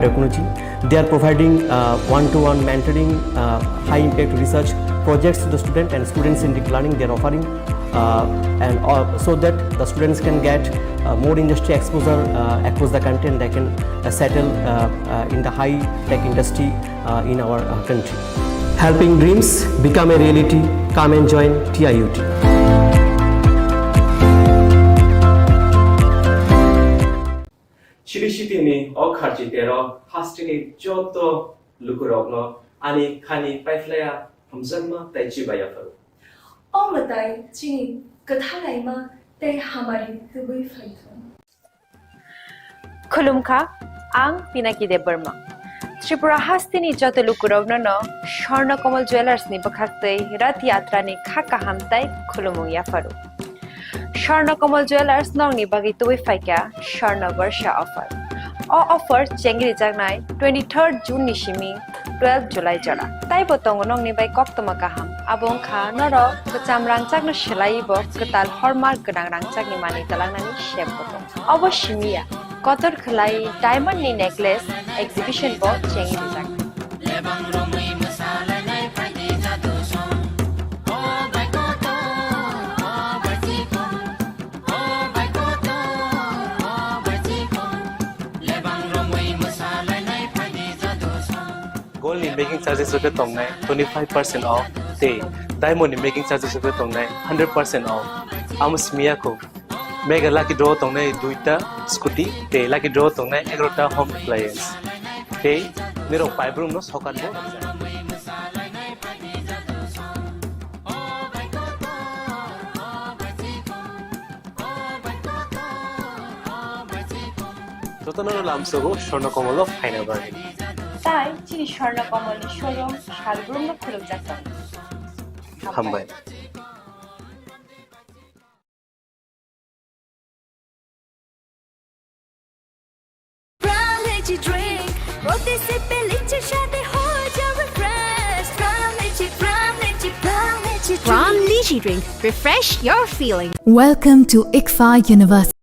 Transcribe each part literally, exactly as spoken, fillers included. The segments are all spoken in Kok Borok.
Technology. They are providing uh, one-to-one mentoring, uh, high-impact research projects to the student and students in deep learning. They are offering uh, and uh, so that the students can get uh, more industry exposure uh, across the country, and they can uh, settle uh, uh, in the high-tech industry uh, in our uh, country. Helping dreams become a reality. Come and join T I U T. Chili City ni o kharchi tero hasteni joto lukurokno ani khani paiphlaiya hamjakma tei chibaiya pharo. O mwtai chini kwthalaima tei hamari tubui phaithung. Khulumkha, ang Pinaki Debbarma. Tripura hasteni joto lukurokno no Swarna Kamal Jewellers ni bwkhaktwi Rath Yatra ni kha kaham tei khulumung yapharo. Swarna Kamal Jewellers nokni bagwi tubui phaikha Swarna Barsha offer. O offer chengri jaknai twenty-third June ni simi twelve July jora. Taibo tongo nokni bai koktwma kaham. Abo wngkha norok kwcham rangchakno swlaiwi bo kwtal hallmark gwnang rangchakni manwi twlangnani sep bo tongo. Obo simi ya, kotor khwlai diamond ni necklace exhibition bo chengwi rijak. Gold ni making charges rok tongnai twenty five percent off, tei diamond ni making charges rok tongnai hundred percent off. Amo simi ya kho. Mega lucky draw tongnai duita scooty, tei lucky draw tongnai egarota home appliance. Tei nirok paibrum no sokat bo. Jotono lamsogo Swarna Kamal o phaina bagwi. Tai chini Swarna Kamal ni showroom salbrum no khulumjak tongo. Hambai. Pram Lychee Drink, প্রতি সিপে লিচির স্বাদে হয়ে যাবে fresh. Pram Lychee, Pram Lychee, Pram Lychee Drink. Pram Lychee Drink, refresh your feeling. Welcome to ICFAR University.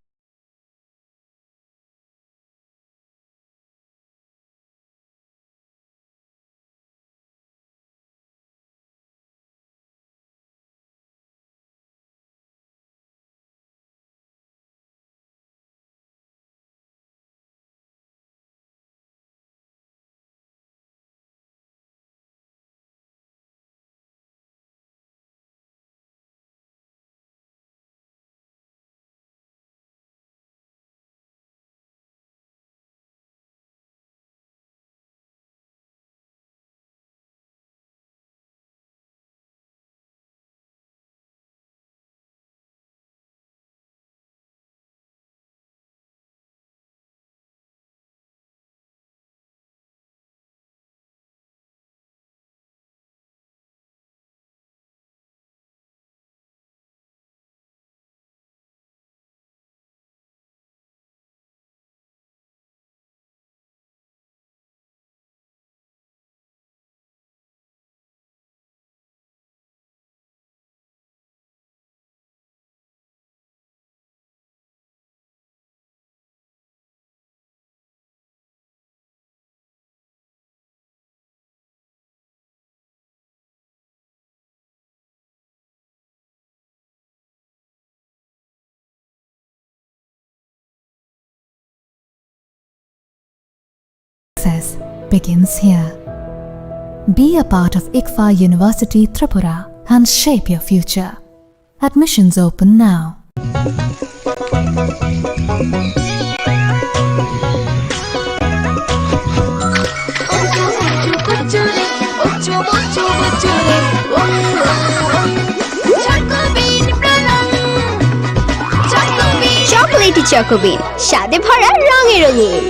Success begins here. Be a part of ICFAR University Tripura and shape your future. Admissions open now. Chocolatey Choco Bean, স্বাদে ভরা, রঙে রঙিন।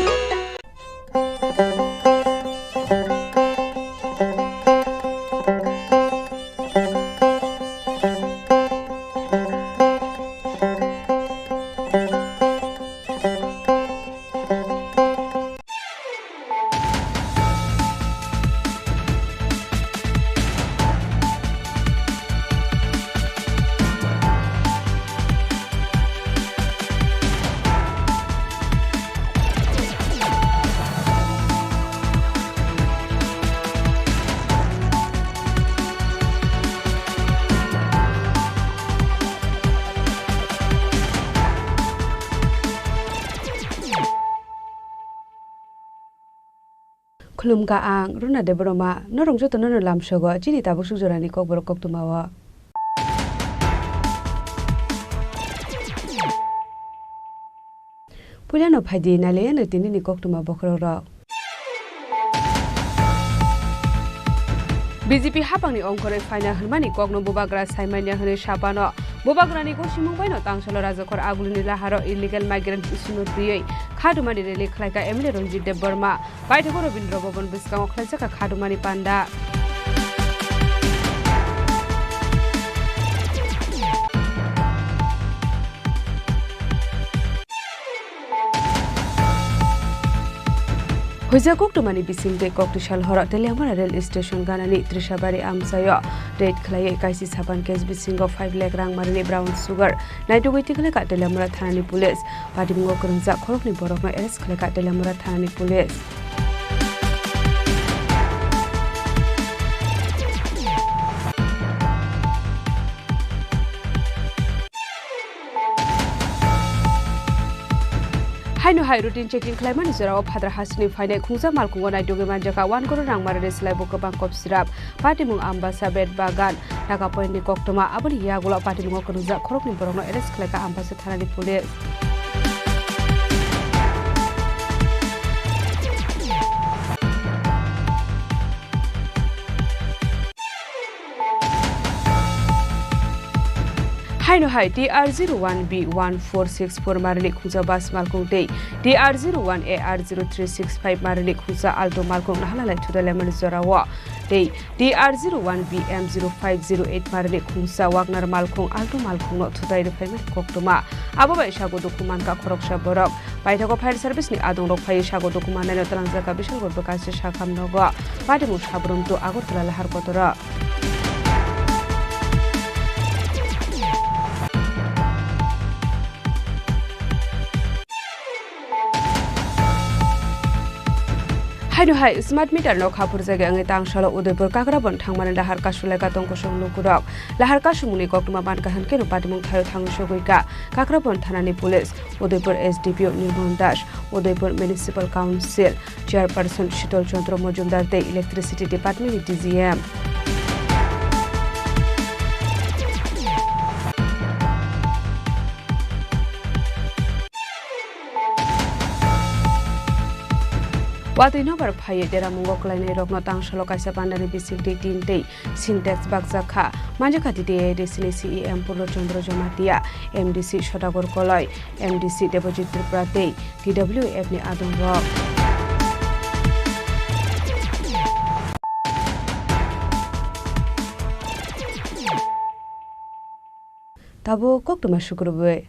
Khulumkha ang Runa Debbarma, norok jotono no lamsogo chini tabuk suk jorani kokborok koktwmao. Puilano phaidi nailaiyano tinini koktwma bokhorokrok. B J P hapangni ongkhorwi phaina hwnmani kokno bubagra saimanya hwnwi sapano. Bubagrani gosimung baino tangsalo rajakhor agulini laharo illegal migrants issue-no twiwi khadumani rally khlaikha M L A Ranjit Debbarma. Paithago Rabindra Bhaban bwskango khlaijakha khadumani panda. Huijak koktwmani bisingtwi koktwsal horo Teliamura rail station ganani Trishabari amchaio raid khlaiwi kaisi sapan case bisingo five lakh rang marini brown sugar naitugwi tikhlaikha Teliamura thanani police. Patimungo kwrwngjak khoroknwi borokno arrest khlaikha Teliamura thanani police. Haino hai routine checking khlaimani jorao phadra hasini phainai khungsa malkhungo naitugwi manjakha one crore rang marini slaibo kwbang kop sirap. Patimung Ambasa, Bet Bagan, Naga Point ni koktwma, aboni yagulo patimungo kwrwngjak khoroknwi borokno arrest khlaikha Ambasa thanani police. Haino hai T R zero one B one four six four marini khungsa bus malkhung tei T R zero one A R zero three six five marini khungsa Alto malkhung nahalalai thudalaimani jorao tei T R zero one B M zero five zero eight marini khungsa Wagner malkhung Alto malkhungno thutai rwphaimani koktwma. Abo bai sago dukhu mankha khoroksa borok. Paithago fire service ni adongrok phaiwi sago dukhu mannaino twlangjakha Bishalgarh Bwkasi sakham nogo. Patimung Sabrum to Agartala lahar kotoro. Haino hai smart meter no khaphurjagwi wngwi tangsalo Udaipur Kakrabon thangmani dahar kasulaikha tongkosong lukurok. Lahar kasumungni koktwma mankha hwnkhe no patimung thaio thangwi sogwikha Kakrabon thanani police, Udaipur S D P O Nirmon Das, Udaipur Municipal Council Chairperson Shital Chandra Majumdar tei Electricity Department ni D G M. Watwi nobar phaiwi deramungo kwlainairokno tangsalo kaisa pandani bisingtwi tin tei Sintex bakjak kha. Manjakha T T A A D C ni C E M Purno Chandra Jamatia, M D C Sodagor Koloi, M D C Debojit Tripura tei T W F ni adongrok. Tabuk koktwma sukrubwi.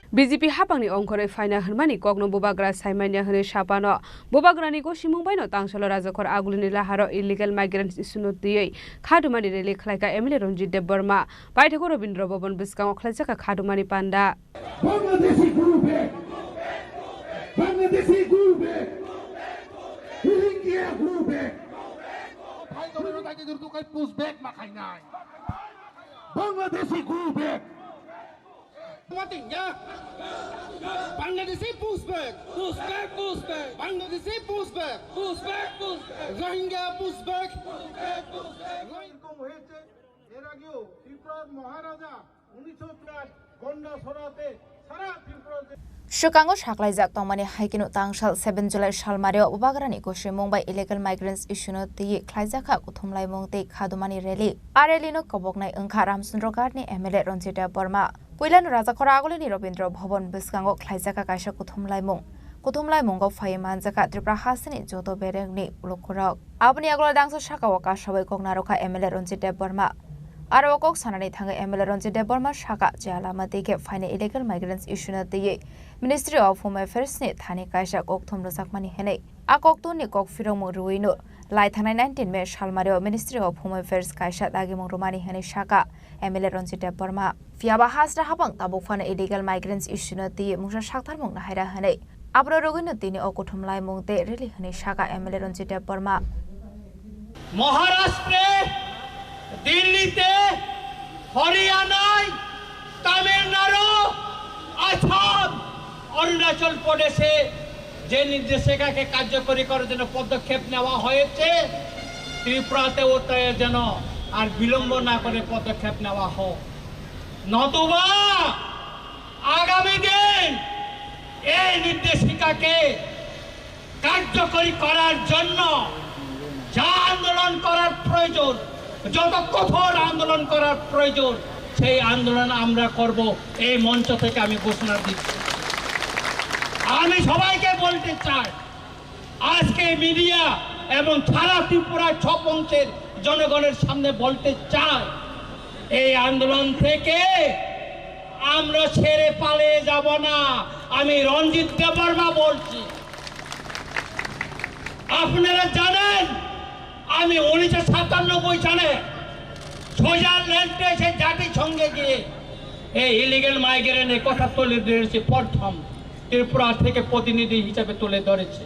B J P hapangni ongkhorwi phaina hwnmani kokno bubagra saimanya hwnwi sapano. Bubagrani gosimung baino tangsalo rajakhor agulini laharo illegal migrants issue-no twiwi khadumani rally khlaikha M L A Ranjit Debbarma. Paithago Rabindra Bhaban bwskango khlaijakha khadumani panda. Bangladeshi go back. Bangladeshi go back. Rohingya go back. Bhai, tomar tai ke durdu kai push back ma khai nai. Bangladeshi go back. Matinga. Bangladeshi push back. Push back, push back. Bangladeshi push back. Push back, push back. Rohingya push back. Push back, push back. এরকম হয়েছে, এর আগেও ত্রিপুরার মহারাজা উনিশশো চার গন্ডাছড়াতে সারা ত্রিপুরাতে Swkango saklaijak tongmani hai kheno tangsal seven July salmario bubagrani gosimung bai illegal migrants issue-no twiwi khlaijakha kuthumlaimung tei khadumani rally. A rally-no koboknai wngkha Ramchandra Ghat-ni M L A Ranjit Debbarma. Puilano rajakhor agulini Rabindra Bhaban bwskango khlaijakha kaisa kuthumlaimung. Kuthumlaimungo phaiwi manjakha Tripura hasteni joto berengni lukurok. Aboni yagulo dangsa sakao kasawi kok narwkha M L A Ranjit Debbarma. Aro o kok sanani thangwi M L A Ranjit Debbarma saka je lama twi khe phainai illegal migrants issue-no twiwi Ministry of Home Affairs-ni thani kaisa kokthum rwjakmani hwnwi. A kokthumni kok phirokmung rwino lai thangnai nineteen May salmario Ministry of Home Affairs kaisa dagimung rwmani hwnwi saka M L A Ranjit Debbarma. Phiyaba hasta hapang tabuk phano illegal migrants issue-no twiwi mungsa saktarmung nahaira hwnwi. Abro rwgwino tini o kuthumlaimung tei rally hwnwi saka M L A Ranjit Debbarma. মহারাষ্ট্রে, দিল্লিতে, হরিয়ানায়, তামিলনাড়ু, আসাম, অরুণাচল প্রদেশে যে নির্দেশিকাকে কার্যকরী করার জন্য পদক্ষেপ নেওয়া হয়েছে, ত্রিপুরাতেও তাই যেন আর বিলম্ব না করে পদক্ষেপ নেওয়া হোক, নতুবা আগামী দিন এই নির্দেশিকাকে কার্যকরী করার জন্য যা আন্দোলন করার প্রয়োজন, যত কঠোর আন্দোলন করার প্রয়োজন, সেই আন্দোলন আমরা করব। এই মঞ্চ থেকে আমি ঘোষণা দিচ্ছি। আমি সবাইকে বলতে চাই, আজকে মিডিয়া এবং সারা ত্রিপুরা ছৌ বংশের জনগণের সামনে বলতে চাই, এই আন্দোলন থেকে আমরা ছেড়ে পালিয়ে যাব না। আমি রঞ্জিত দেববর্মা বলছি। আপনারা জানেন, আমি উনিশশো সাতানব্বই সালে সুইজারল্যান্ডে এসে জাতিসংঘে গিয়ে এই ইলিগাল মাইগ্রেন্টের কথা তুলে ধরেছি, প্রথম ত্রিপুরা থেকে প্রতিনিধি হিসেবে তুলে ধরেছি।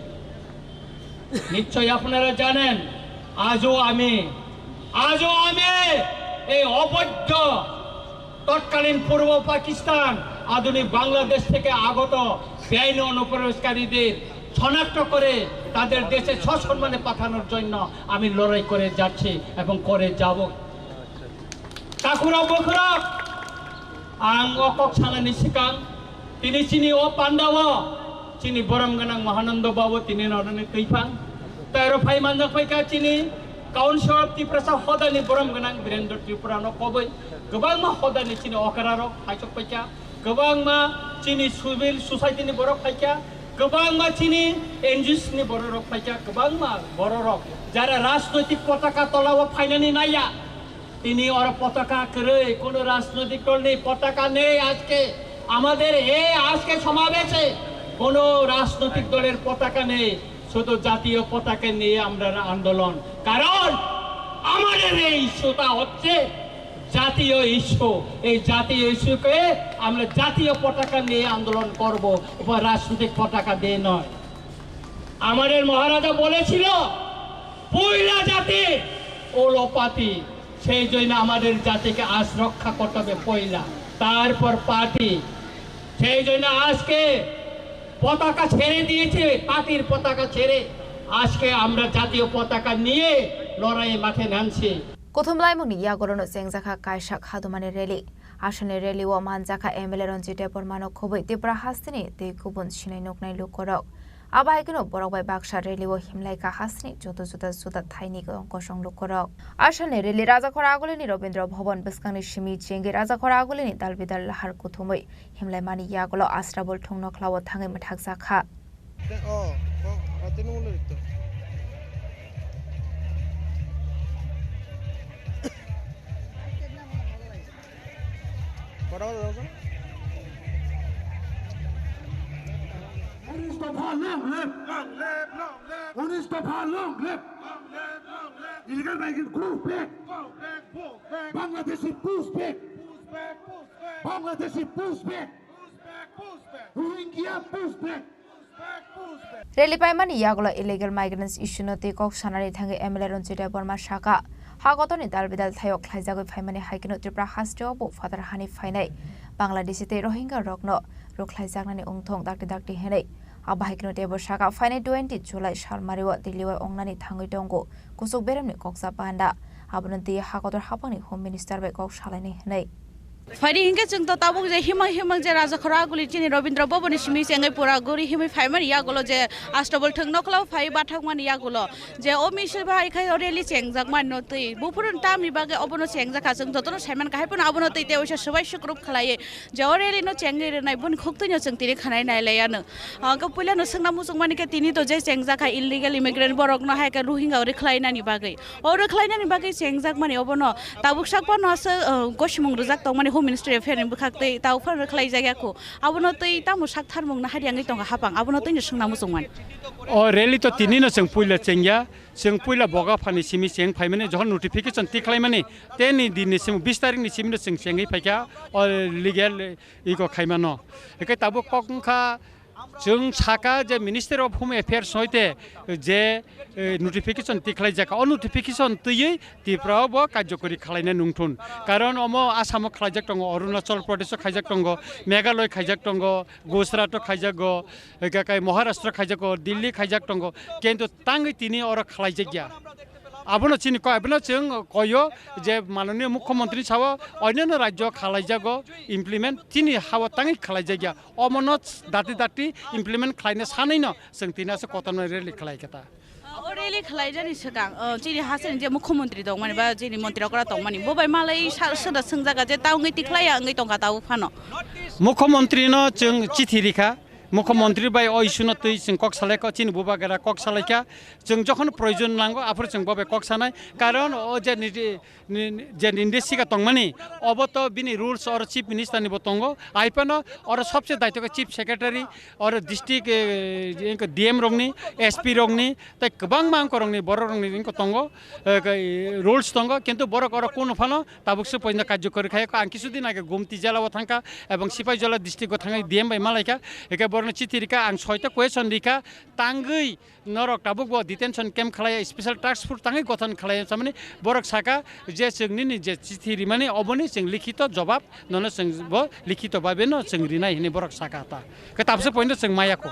নিশ্চয়ই আপনারা জানেন, আজও আমি, আজও আমি এই অবৈধ তৎকালীন পূর্ব পাকিস্তান, আধুনিক বাংলাদেশ থেকে আগত বেআইনি অনুপ্রবেশকারীদের শনাক্ত করে তাদের দেশে সসম্মানে পাঠানোর জন্য আমি লড়াই করে যাচ্ছি এবং করে যাব। Takhurok bukhurok, ang o kok sanani swkang, tini chini o pandao chini borom gwnang Mahananda Babu tini norani twiphang. Tei oro phai manjak phaikha chini Council of Tiprasa hodani borom gwnang Birendra Tripura no koboi, kwbangma hodani chini okra rok phaisok phaikha, kwbangma chini civil society ni borok phaikha, kwbangma chini N G Os ni borok rok phaikha, kwbangma borok rok jara rajnoitik potaka tola o phainani naiya. Tini oro potaka kwrwi, কোনো রাজনৈতিক দল নেই, পতাকা নেই আজকে। আমাদের এই আজকে সমাবেশে কোনো রাজনৈতিক দলের পতাকা নেই, শুধু জাতীয় পতাকা নিয়ে আমরা আন্দোলন। কারণ আমাদের এই ইস্যুটা হচ্ছে জাতীয় ইস্যু। এই জাতীয় ইস্যুকে আমরা জাতীয় পতাকা নিয়ে আন্দোলন করব, উপর রাজনৈতিক পতাকা দিয়ে নয়। আমাদের মহারাজা বলেছিল, পয়লা জাতি হলো পাতি। সেই জন্য আমাদের জাতিকে আজ রক্ষা করতে হবে পয়লা, তারপর পাতি। সেই জন্য আজকে পতাকা ছেড়ে দিয়েছে, পাতির পতাকা ছেড়ে আজকে আমরা জাতীয় পতাকা নিয়ে লড়াইয়ে মাঠে নামছি। Kuthumlaimungni yagorono chengjakha kaisa khadumani rally. Asalni rally o manjakha M L A Ranjit Debbarmano khobwi Tipra hasteni tei kubun sinai nuknai lukorok. Abo hai kheno borok bai baksa rally o himlaikha hasteni joto juda juda thaini kosong lukorok. Asalni rally Rajakhor Agulini Rabindra Bhaban bwskangni simi chengwi Rajakhor Agulini dalbidal lahar kuthumwi himlaimani yagulo Asrabol thung nokhlao thangwi mwthakjakha. উনিশ দফা long live! Long live, long live! উনিশ দফা long live! Long live, long live! Illegal migrant go back! Go back, go back! Bangladeshi push back! Push back, push back! Bangladeshi push back! Push back, push back! Rohingya push back! Rally paimani yagulo illegal migrants issue no twi kok sanani thangwi M L A Ranjit Debbarma saka, ha kotorni dalbidal thaio khlaijagwi phaimani hai kheno Tripura hasteo bo phatar hani phainai Bangladeshi tei Rohingya rokno rwkhlaijaknani wngthong dakti dakti hinwi. Abo hai kheno teibo saka phainai twenty July salmario Delhi o wngnani thangwi tongo kuchuk beremni koksa panda. Abono twi ha kotor haphangni Home Minister bai kok salainai hinwi. Phaidi hinkhe chwng to tabuk je himang himang je Rajakhor Aguli chini Rabindra Bhaban ni simi chengwi pura guri himwi phaimani yagulo je Astabol thwng nokhlao phai bathakmani yagulo je o misil bai khai o rally chengjak mani no twi buphuru tamni bagwi obono chengjak kha chwng jotono saiman kahai phano abono twi tei waisa swbai sukrup khlaiwi je o rally no chengwi rwnai boni khuktwi no chwng tini khanai nai lai ano. Hwnkhe puila no swngna muchung mani khe tini to je chengjak kha illegal immigrant borok no hai khe Rohingya o rwkhlai nani bagwi. O rwkhlainani bagwi chengjakmani obono tabuk sak phano aswk, uh, gosimung rwjak tongmani Home Ministry affair ni bwkhak tei tabuk phano rwkhlaijak ya kho. Abono twi tamo sak tharmung nahari wngwi tongo hapang, abono twino swngna muchungmani. O rally to tinino chwng puila chengya, chwng puila Bogaphani simi cheng phaimani, jokhon notification tikhlaimani, teni dinni simi bis tarikni simino chwng chengwi phaikha o legal iko khaimano. Hwnkhe tabuk kok wngkha Chwng saka je Ministry of Home Affairs hoite je, eh, notification tikhlai jaka, o notification twiwi Tripura o bo karjokori khwlaina nungthun. Karon omo Assam o khwlaijak tongo, Arunachal Pradesh o khaijak tongo, Meghalaya khaijak tongo, Gujarat o khaijago, eka kai Maharashtra khaijago, Delhi khaijak tongo, kintu tangwi tini oro khwlaijakya. Abono chini ko-, abono chwng koyo je mananiya mukhyamantri sao onyono rajyo khwlaijago implement, chini hao tangwi khwlaijakya. Omono dati dati implement khwlaina sanwi no chwng tini aswk kotorma rally khwlaikha ta. O rally khwlaijani swkang, o, chini hasteni je mukhyamantri tongmani ba chini mantri okra tongmani, bo bai malai sa-, soda swngjaga je ta wngwi tikhlaiya wngwi tongkha tabuk phano. Mukhyamantri no chwng chithi rikha, mukhyamantri bai o issue no twi chwng kok salaikha, chini bubagra kok salaikha, chwng jokhon proyojon nango aphuru chwng bo bai kok sanai, karon o je niji ni, ni, je nini sika tongmani, obo to bini rules oro Chief Minister ni bo tongo. Aipano oro sobse daitokhe Chief Secretary, oro district, eh, D M rokni, S P rokni, tei kwbangma angkorokni, bororokni wngkha tongo, eh, rules tongo, kintu borok oro kunu phano tabuk se poino karjokori khayo. Ang kisu din age Gumti jela o thangkha, ebong Sipaijala district o thangwi D M bai malaikha, eke borokno chithi rikha, ang soita question rikha, tangwi norok tabuk bo detention camp khlai, special task force tangwi gothon khlai, samani borok saka je chwng nini je chithi rimani oboni chwng likhito jobab nono chwng bo likhito babe no chwng rinai hinwi borok saka ta. Ke tabse point chwng maya ko.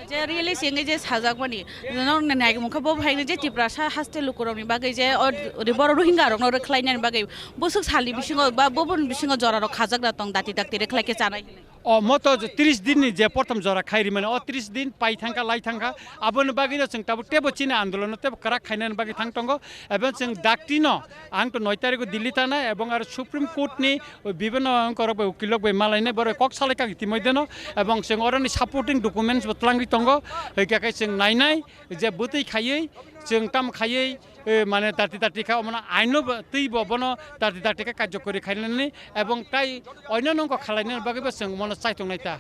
Je rally singwi je sajakmani, norok nai nai mungkha bo hai je Tiprasa haste lukurokni bagwi je o ri-, boro Rohingya rokno rwkhlainani bagwi busuk salni bisingo ba bubun bisingo jorarok khajakna tong dati dakti rwkhlai khe chanai hinwi. O moto je tris din ni je prothom jora khai rimani, o tris din pai thangkha, lai thangkha, aboni bagwi no chwng tabuk tebo chini andolon no tebo kwrak khainani bagwi thang tongo. Ebong chwng dakti no ang to noi tarikh o Delhi thanai ebong aro Supreme Court ni bibhinno angkorok bai ukil rok bai malainai borok kok salai kha itimoi deno, ebong chwng oroni supporting documents bo twlangwi tongo, hwnkhe khe chwng nainai je bwtwi khaiwi chwng tam khaiwi, eh, mane dati dati kha, omono aino bo, twi bo bono dati dati kha karjokori khainani ebong tai oino nongkho khalainani bagwi bo chwng mono chaitongnai ta.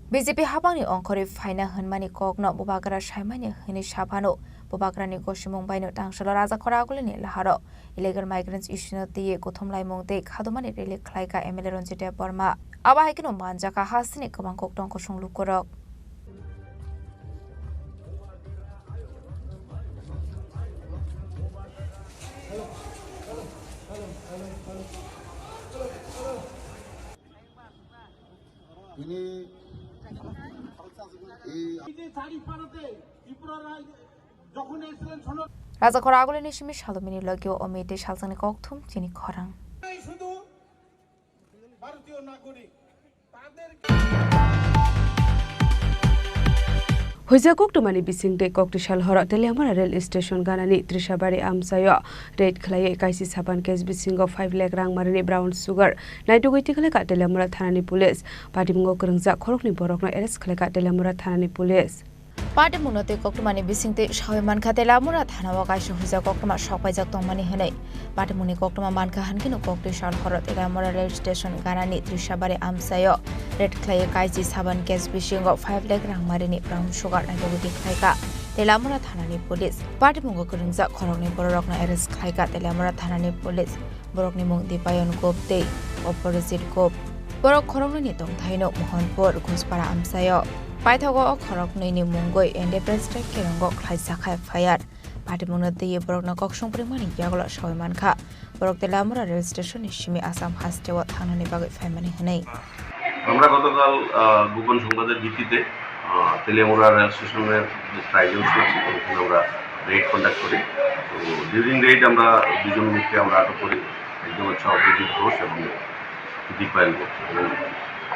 B J P habangni ongkhorwi phaina hwnmani kokno bubagra saimani hwnwi saphano, bubagrani gosimung baino tangsalo Rajakhor Agulini laharo illegal migrants issue no twiwi kuthumlaimung tei khadomani rally khlaikha M L A Ranjit Debbarma. Abo hai kheno manjakha hasteni kwbang koktong kusung lukurok. Rajakhor Agulini simi salomini logio omite salsangni kokthum chini khorang. Huijak koktwmani bising tei koktwsal horo Teliamura rail station ganani Trishabari amchaio raid khlaiwi kaisi saban case bisingo five lakh rang marini brown sugar naitugwi tikhlaikha Teliamura thanani police. Patimungo kwrwngjak khoroknwi borokno arrest khlaikha Teliamura thanani police. Patimungno tei koktwmani bisingtwi sawi mankha, Teliamura thanao kaisa huijak koktwma sokpaijak tongmani hwnwi. Patimungni koktwma mankha, hankhe no koktwi sal horo Teliamura rail station ganani Trishabari amchaio raid khlaiwi kaisi saban case bisingo five lakh rangmarini brown sugar naitugwi tikhlaikha Teliamura thanani police. Patimungo kwrwngjak khoroknwi bororokno arrest khlaikha Teliamura thanani police. Borokni mung Dipayon Gop tei Oporojit Gop. Borok khoroknwini tongthaino Mohanpur, Ghuspara amchaio. Paithago o khoroknwini mungwi Independence Day kerongo khlaijak F I R. Patimungno twiwi borokno koksong pringmani yagulo sawi mankha. Borok Teliamura rail station ni simi Assam hasteo thangnani bagwi phaimani hwnwi. আমরা গতকাল, আহ, গোপন সংবাদের ভিত্তিতে, আহ, তেলিয়ামুড়া রেল স্টেশনের যে try junction আছে, ওখানে আমরা রেড কন্ডাক্ট করি। তো ডিউরিং রেড আমরা দুজন লোককে আমরা আটক করি, একজন হচ্ছে অপরাজিত ঘোষ এবং দীপায়ন ঘোষ। এবং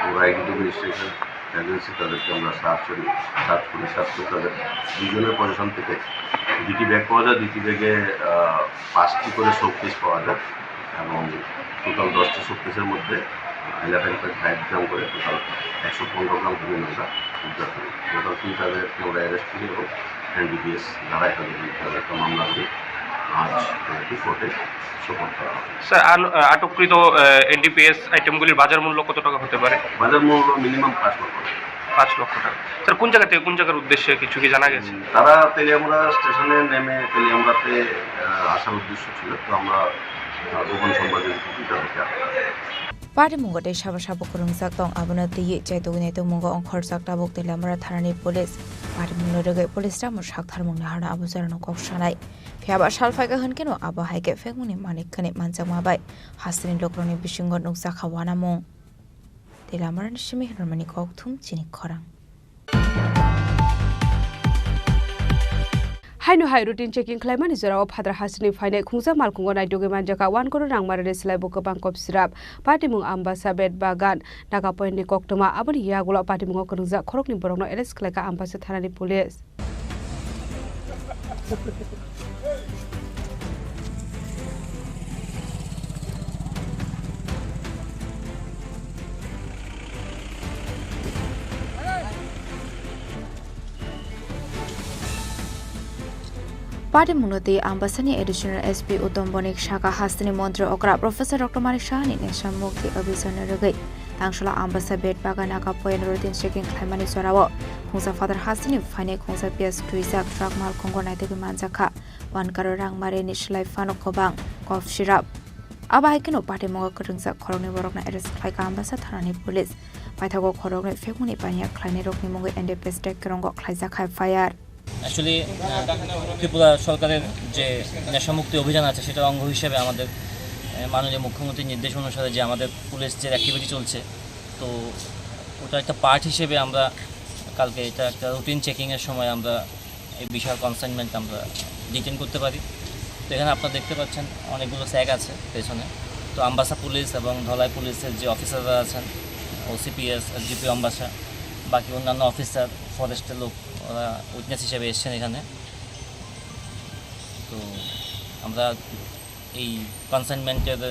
আমরা এডিটিভ রেজিস্ট্রেশন এজেন্সি তাদেরকে আমরা সার্চ করি, সার্চ করি, সার্চ করে তাদের দুজনের পজিশন থেকে দুটি ব্যাগ পাওয়া যায়, দুটি ব্যাগে, আহ, পাঁচটি করে শোপিস পাওয়া যায় এবং টোটাল দশটি শোপিসের মধ্যে ইলেভেন পয়েন্ট ফাইভ গ্রাম করে টোটাল একশো পনেরো গ্রাম হিরোইন আমরা উদ্ধার করি। টোটাল তিন তাদেরকে আমরা অ্যারেস্ট করি এবং এনডিপিএস ধারায় তাদের বিরুদ্ধে আমরা একটা মামলা করি। আজ তাদেরকে কোর্টে সোপর্দ করা হয়। স্যার, আন-, আটককৃত, আহ, এনডিপিএস আইটেমগুলির বাজার মূল্য কত টাকা হতে পারে? বাজার মূল্য মিনিমাম পাঁচ লক্ষ টাকা। পাঁচ লক্ষ টাকা। স্যার, কোন জায়গা থেকে কোন জায়গার উদ্দেশ্যে কিছু কি জানা গেছে? উম, তারা তেলিয়ামুড়া স্টেশনে নেমে তেলিয়ামুড়াতে, আহ, আসার উদ্দেশ্য ছিল, তো আমরা, আহ, গোপন সংবাদের ভিত্তিতে তাদেরকে আটক করি। Patimungo tei sabo sabo kwrwngjak tong, abono twiwi chaitugwi naitugmungo ongkhorjak tabuk Teliamura thanani police. Patimungno rwgwi police tamo saktharmungni harno abo jorano kok sanai. Phiyaba sal phaikha hwnkhe no abo hai khe phekmungni manik khani manjakma bai hasteni lukurokni bisingo nukjakha uanamung. Teliamurani simi hwnmani kokthum chini khorang. Haino hai routine checking khlaimani jorao phatar hasteni phainai khungsa malkhungo naitugwi manjakha one crore rang marani slai bo kwbang kop sirap. Patimung Ambasa Bet Bagan Naga Point ni koktwma, aboni yagulo patimungo kwrwngjak khoroknwi borokno arrest khlaikha Ambasa thanani police. Patimungno tei Ambasani Additional S P Uttam Bonik saka hasteni montri okra Professor Doctor Manik Sahani nesha mukti abhijanno rwgwi tangsola Ambasa Bet Bagan Naga Point routine checking khlaimani jorao khungsa phatar hasteni phainai khungsa piyaj twijak truck malkhungo naitugwi manjakha. One crore rang marini slai phano kwbang kop sirap. Abo hai kheno patimungo kwrwngjak khoroknwi borokno arrest khlaikha Ambasa thanani police. Paithago khoroknwi phekmungni paniya khlainairokni mungwi N D P S track kerongo khlaijakha F I R. Actually, ah, Tripura সরকারের যে নেশামুক্তি অভিযান আছে, সেটার অঙ্গ হিসেবে আমাদের, আহ, মাননীয় মুখ্যমন্ত্রীর নির্দেশ অনুসারে যে আমাদের পুলিশ যে অ্যাক্টিভিটি চলছে, তো ওটা একটা পার্ট হিসেবে আমরা কালকে এটা একটা রুটিন চেকিংয়ের সময় আমরা এই বিশাল কনসাইনমেন্ট আমরা ডিটেন করতে পারি। তো এখানে আপনারা দেখতে পাচ্ছেন অনেকগুলো স্যাক আছে পেছনে। তো আম্বাসা পুলিশ এবং ধলাই পুলিশের যে অফিসাররা আছেন, ওসিপিএস, এসডিপিও আম্বাসা, বাকি অন্যান্য অফিসার, ফরেস্টের লোক, ওরা উইটনেস হিসেবে এসছেন এখানে। তো আমরা এই কনসাইনমেন্টের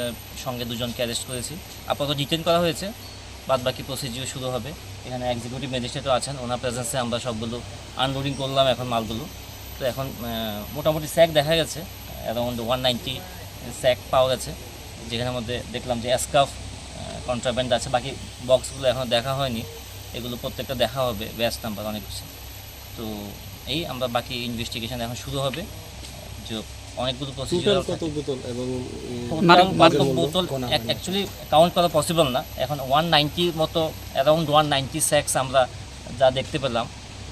সঙ্গে দুজনকে অ্যারেস্ট করেছি। আপাতত ডিটেন করা হয়েছে, বাদ বাকি প্রসিডিউর শুরু হবে। এখানে এক্সিকিউটিভ ম্যাজিস্ট্রেটও আছেন, ওনার প্রেজেন্সে আমরা সবগুলো আনলোডিং করলাম এখন মালগুলো। তো এখন, আহ, মোটামুটি স্যাক দেখা গেছে, অ্যারাউন্ড ওয়ান নাইনটি স্যাক পাওয়া গেছে, যেখানের মধ্যে দেখলাম যে স্কার্ফ, আহ, কন্ট্রাব্যান্ড আছে। বাকি বক্সগুলো এখনও দেখা হয়নি, এগুলো প্রত্যেকটা দেখা হবে, ব্যাচ নাম্বার অনেক কিছু। তো এই আমরা বাকি ইনভেস্টিগেশন এখন শুরু হবে, যে অনেকগুলো প্রসিডিউর টোটাল কত বোতল এবং, উম, টোটাল মাদক, কত মাদক বোতল? অ্যাকচুয়ালি কাউন্ট করা পসিবল না। এখন ওয়ান নাইনটির মতো, অ্যারাউন্ড ওয়ান নাইনটি স্যাক্স আমরা যা দেখতে পেলাম,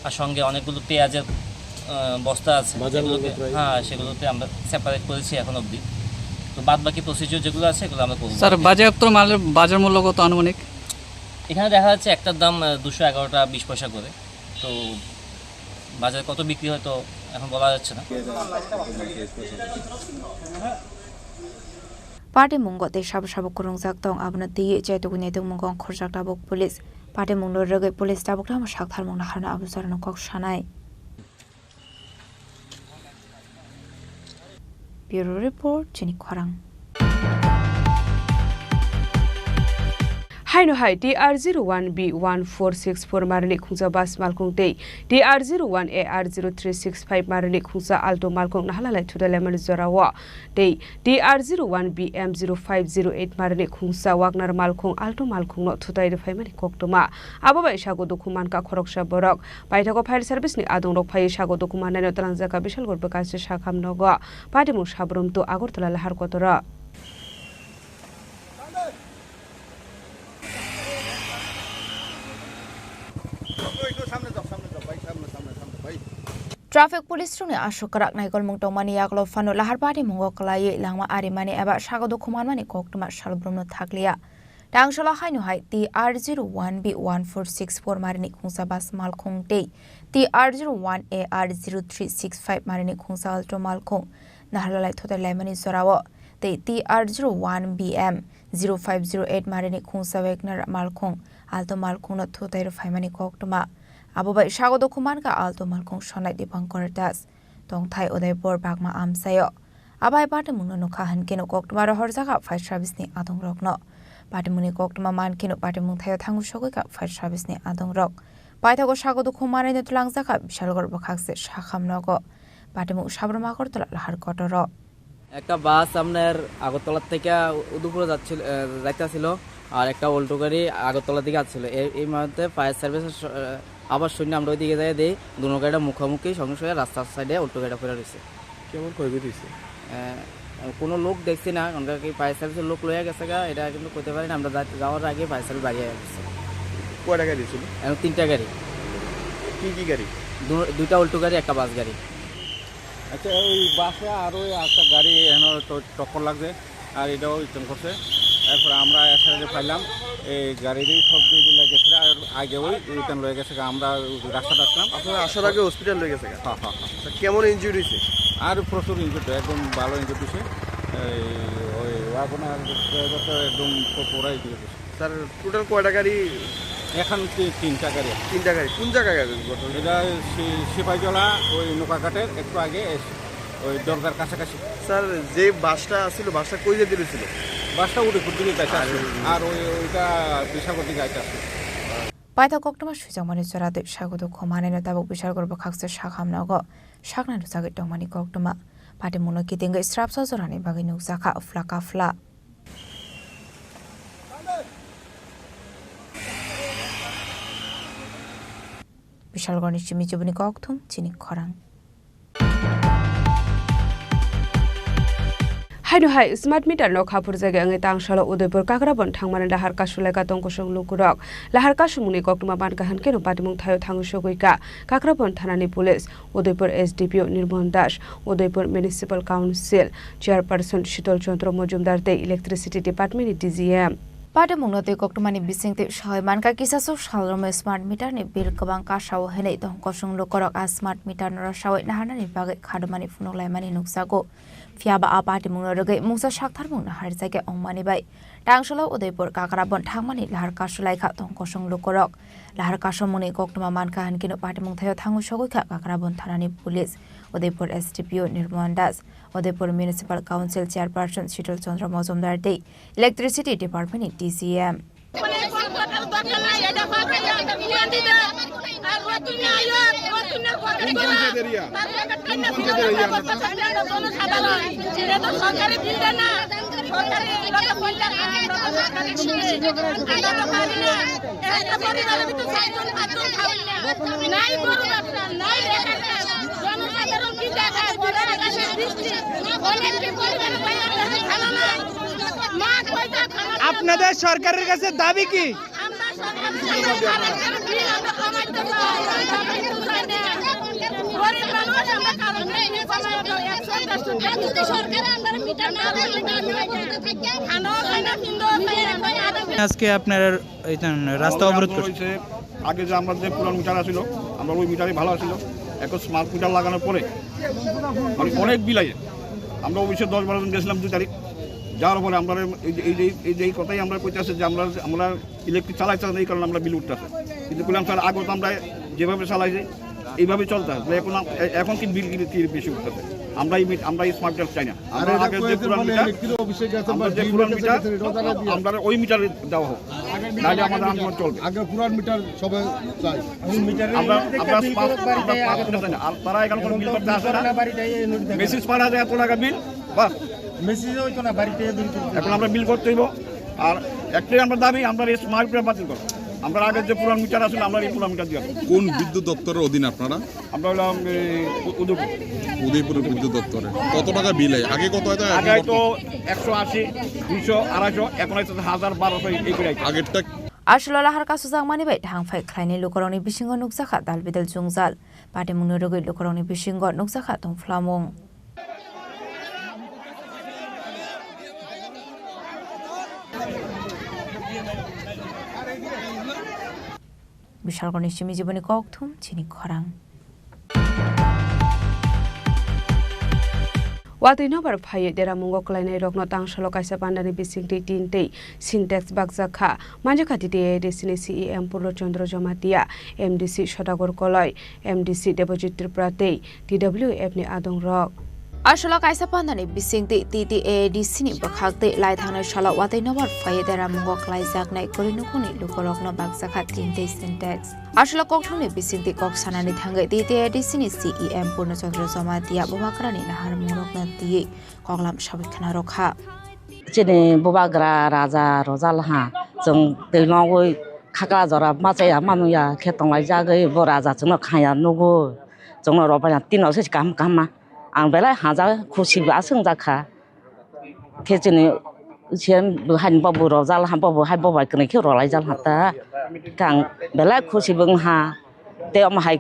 আর সঙ্গে অনেকগুলো পেঁয়াজের, আহ, বস্তা আছে, বাজার মূল্য সেগুলোকে, প্রায়? হ্যাঁ, সেগুলোতে আমরা সেপারেট করেছি এখন অবধি। তো বাদ বাকি প্রসিডিউর যেগুলো আছে, এগুলো আমরা করবো। স্যার, বাজেয়াপ্ত মালের বাজার মূল্য কত আনুমানিক? এখানে দেখা যাচ্ছে একটার দাম, আহ, দুশো এগারো টাকা বিশ পয়সা করে। তো বাজারে কত বিক্রি হয় তো এখন বলা যাচ্ছে না। Patimungo tei sabo sabo kwrwngjak tong, abono twiwi chaitugwi naitugmungo ongkhorjak tabuk police. Patimungno rwgwi police tabuk tamo saktharmungno harno abo jorano kok sanai. Bureau Report, chini khorang. Haino hai T R zero one B one four six four marini khungsa bus malkhung tei T R zero one A R zero three six five marini khungsa Alto malkhung nahalalai thudalamani jorao tei T R zero one B M zero five zero eight marini khungsa Wagner malkhung Alto malkhungno thutai rwphaimani koktwma. Abo bai sago dukhu mankha khoroksa borok. Paithago fire service ni adongrok phaiwi sago dukhu mannaino twlangjakha Bishalgarh bwkhachi sakham nogo. Patimung Sabrum to Agartala lahar kotoro. Traffic police rokni aswk kwrak naikolmung tongmani yagulo phano lahar patimungo kwlaiwi langma arimani eba sago dukhu manmani koktwma salbrumno thakliya. Tangsola haino hai T R zero one B one four six four marini khungsa bus malkhung tei T R zero one A R zero three six five marini khungsa Alto malkhung naharlalai thutai laimani jorao tei T R zero one B M zero five zero eight marini khungsa Wagner malkhung Alto malkhungno thutai rwphaimani koktwma. Abo bai sago dukhu mankha Alto malkhung sonai Dipankar Das, tongthai Udaipur Bagma amchaio. Abo hai patimungno nukha hinkhe no koktwma rohorjakha fire service ni adongrokno. Patimungni koktwma mankhe no patimung thaio thangwi sogwikha fire service ni adongrok. Paithago sago dukhu manwino twlangjakha Bishalgarh bwkhakse sakham nogo. Patimung Sabrum Agartala lahar kotoro. একটা বাস আপনার আগরতলা থেকে উদয়পুরে যাচ্ছিল, আহ, যাইতেছিল, আর একটা অল্টো গাড়ি আগরতলার দিকে আসছিল। এই, এই মুহূর্তে ফায়ার সার্ভিসের স-, আহ, আবার শুনে আমরা ওইদিকে যাই, দেখি দুনো গাড়িটা মুখোমুখি সংঘর্ষ হয়ে রাস্তার সাইডে অল্টো গাড়িটা পড়ে রয়েছে। কেমন ক্ষয়ক্ষতি হয়েছে? আহ, কোনো লোক দেখছি না, কারণ কি ফায়ার সার্ভিসের লোক লইয়া গেছে গা, এটা কিন্তু কইতে পারি না। আমরা যা-, যাওয়ার আগে ফায়ার সার্ভিস বাড়িয়ে গেছে। কয়টা গাড়ি ছিল? এখন তিনটা গাড়ি। কি কি গাড়ি? দু-, দুইটা অল্টো গাড়ি, একটা বাস গাড়ি। আচ্ছা, ওই বাসে আর ওই একটা গাড়ি এখানে তো টক্কর লাগছে, আর এটাও রিটার্ন করছে। এরপরে আমরা এসে পাইলাম এই গাড়িরই সব দিয়ে দিলে গেছে, আর আগে ওই রিটার্ন লয়ে গেছে, আমরা রাস্তা ডাকতাম। আপনারা আসার আগে হসপিটাল লয়ে গেছে? হ্যাঁ, হ্যাঁ, হ্যাঁ। আচ্ছা, কেমন ইনজুরি হয়েছে? আর প্রচুর ইনজুরি, একদম ভালো ইনজুরি হয়েছে। এই ওই ওয়াগনার ড্রাইভার তো একদম পুরাই দিয়ে দিয়েছে। স্যার, টোটাল কয়টা গাড়ি? এখন তি-, তিনটা গাড়ি। তিনটা গাড়ি। কোন জায়গায় গাড়ি ঘটনা? এটা সি-, সিপাহীজলা, ওই নৌকাঘাটের একটু আগে এসে, ওই দরগার কাছাকাছি। স্যার, যে বাসটা ছিল, বাসটা কই যেতে ছিল? বাসটা উদয়পুর দিকে যাইতে আর আসছিল। আর ওই, ওইটা বিশালগড় দিকে যাইতে আসছিল। Paithak koktwma swijak mani chwra tei sago dukhu manwi no tabuk Bishalgarh bwkhaksa sakham nogo saknai rwchagwi tongmani koktwma. Patimungno kitingwi srapsa jorani bagwi nukjakha phla ka phla. Bishalgarhni simi chibuni kokthum chini khorang. Haino hai smart meter no khaphurjagwi wngwi tangsalo Udaipur Kakrabon thangmani lahar kasulaikha tongkosong lukurok. Lahar kasumungni koktwma mankha hwnkhe no patimung thaio thangwi sogwikha Kakrabon thanani police, Udaipur S D P O Nirmon Das, Udaipur Municipal Council Chairperson Shital Chandra Mojumdar tei Electricity Department ni D G M. Patimungno tei koktwmani bisingtwi sahoi mankha, kisasuk salrwmwi smart meter ni bill kwbang kasao hinwi tongkosong lukurok a smart meter no rwsawi naharnani bagwi khadumani phunuk laimani nukjago. Phiyaba a patimungno rwgwi mungsa saktharmung naharjakya wngmani bai tangsalo Udaipur Kakrabon thangmani lahar kasulaikha tongkosong lukurok. Lahar kasomungni koktwma mankha hwnkhe no patimung thaio thangwi sogwikha Kakrabon thanani police, Udaipur S D P O Nirmon Das, Udaipur Municipal Council Chairperson Shital Chandra Mojumdar tei Electricity Department ni D C M. কোন পঞ্চায়েত এরিয়া? কোন পঞ্চায়েত এরিয়া? সরকারি বিল দেন না, সরকারি লোকে পঞ্চায়েত, আমরা তো সরকারি বিল দেন না, আমরা তো পারি না। একটা পরিবারের ভিতরে চারজন পাঁচজন খাওয়াই না। নাই গরু ব্যবসা, নাই রেশন কার্ড। জনসাধারণ কি জায়গায় বড় আকাশের বৃষ্টি? অনেক কি পরিবারে ভাই আপনাদের খানা নাই? মা কয়টা খানা আপনাদের সরকারের কাছে দাবি কি? আমরা সরকারের কাছে দাবি, আমরা বিল আমরা কমাইতে চাই, আমরা কমাইতে চাই না। গরিব মানুষ আমরা কারণ নেই, কমাই তো একশো দেড়শো টাকা। যদি সরকারে আমরা মিটার না দিলে আমরা খানাও খাই না, পিন্দাও খাই না। আজকে আপনারা এই রাস্তা অবরোধ করছেন? হয়েছে, আগে যে আমরা যে পুরান মিটার আছিল, আমরা ওই মিটারই ভালো আছিল। এখন স্মার্ট মিটার লাগানোর পরে মানে অনেক বিল আইছে। আমরা অফিসে দশ বারো জন গেছিলাম দুই তারিখ, যাওয়ার পরে আমরা এই যে, এই যে, এই যে এই কথাই আমরা কইতে আছে যে আমরা, আমরা ইলেকট্রিক চালাই চালাই এই কারণে আমরা বিল উঠতে আছে। কিন্তু বললাম, "স্যার, আগে তো আমরা যেভাবে চালাইছি, এইভাবে চলতে আছে। এখন আম-, এ-, এখন কি বিল কি, কি বেশি উঠতেছে? আমরা এই মিট-, আমরা এই স্মার্ট মিটার চাই না।" আমরা আগে যে পুরান মিটার, আমরা যে পুরান মিটার, আমরা ওই মিটারে দেওয়া হোক, নাহলে আমাদের আন্দোলন চলবে। আগে পুরান মিটার সবাই চাই। আমরা, আমরা স্মার্ট, আমরা স্মার্ট মিটার চাই না। আর তারা এখানে কোনো বিল করতে আসে না। মেসেজ পাঠায় যায় এত টাকা বিল, বাস। মেসেজ হইতো না, বাড়িতে এখন আমরা বিল করতে হইব। আর একটাই আমরা দাবি, আমরা এই স্মার্ট মিটার বাতিল করো। আমরা আগে যে পুরান মিটার আসলে আমরা এই পুরান মিটার দিয়ে আসবো। কোন বিদ্যুৎ দপ্তরের অধীন আপনারা? আমরা হলাম এই উ-, উদয়পুর। উদয়পুরের বিদ্যুৎ দপ্তরে। কত টাকা বিল হয়? আগে কত হতো? আগে হয়তো একশো আশি, দুইশো, আড়াইশো, এখন হয়তো হাজার, বারোশো এই করে আইছে। আগেরটা Aswk lahar kasujak mani bai thang phai khlainai lukurokni bisingo nukjakha dal bidal jwngjal. Patimungni rwgwi lukurokni bisingo nukjakha tongphlamung. Bishalgarhni simi jiboni kokthum chini khorang. Watwi nobar phaiwi deramungo kwlainairokno tangsalo kaisa pandani bisingtwi tin tei Sintex bakjak kha. Manjakha T T A A D C ni C E M Purno Chandra Jamatia, M D C Sodagar Koloi, M D C Debojit Tripura tei T W F ni adongrok. Aswk kaisa pandani bisingtwi T T A A D C ni bwkhak tei lai thangnai salo watwi nobar phaiwi deramungo kwlaijaknai kwrwi nukhungni lukurokno bakjakha tin tei Sintex. Aswk kokthumni bisingtwi kok sanani thangwi T T A A D C ni C E M Purno Chandra Jamatia bubagrani naharmungrokno twiwi koklam sawi khna rwkha. Chini bubagra raja rojalha chwng twi nogwi khakla jora machaya manuya khe tonglaijagwi bo raja chwngno khaya nugo chwngno rwbaina tino se kaham kaham ma ang belai haja khusi bo aswk wngjak kha. Khe chini siyan bo haini bobo rojal ha, bobo hai bobai kwrwi khe rwlaijal ha ta. Kang belai khusi bo wng ha. Tei omo hai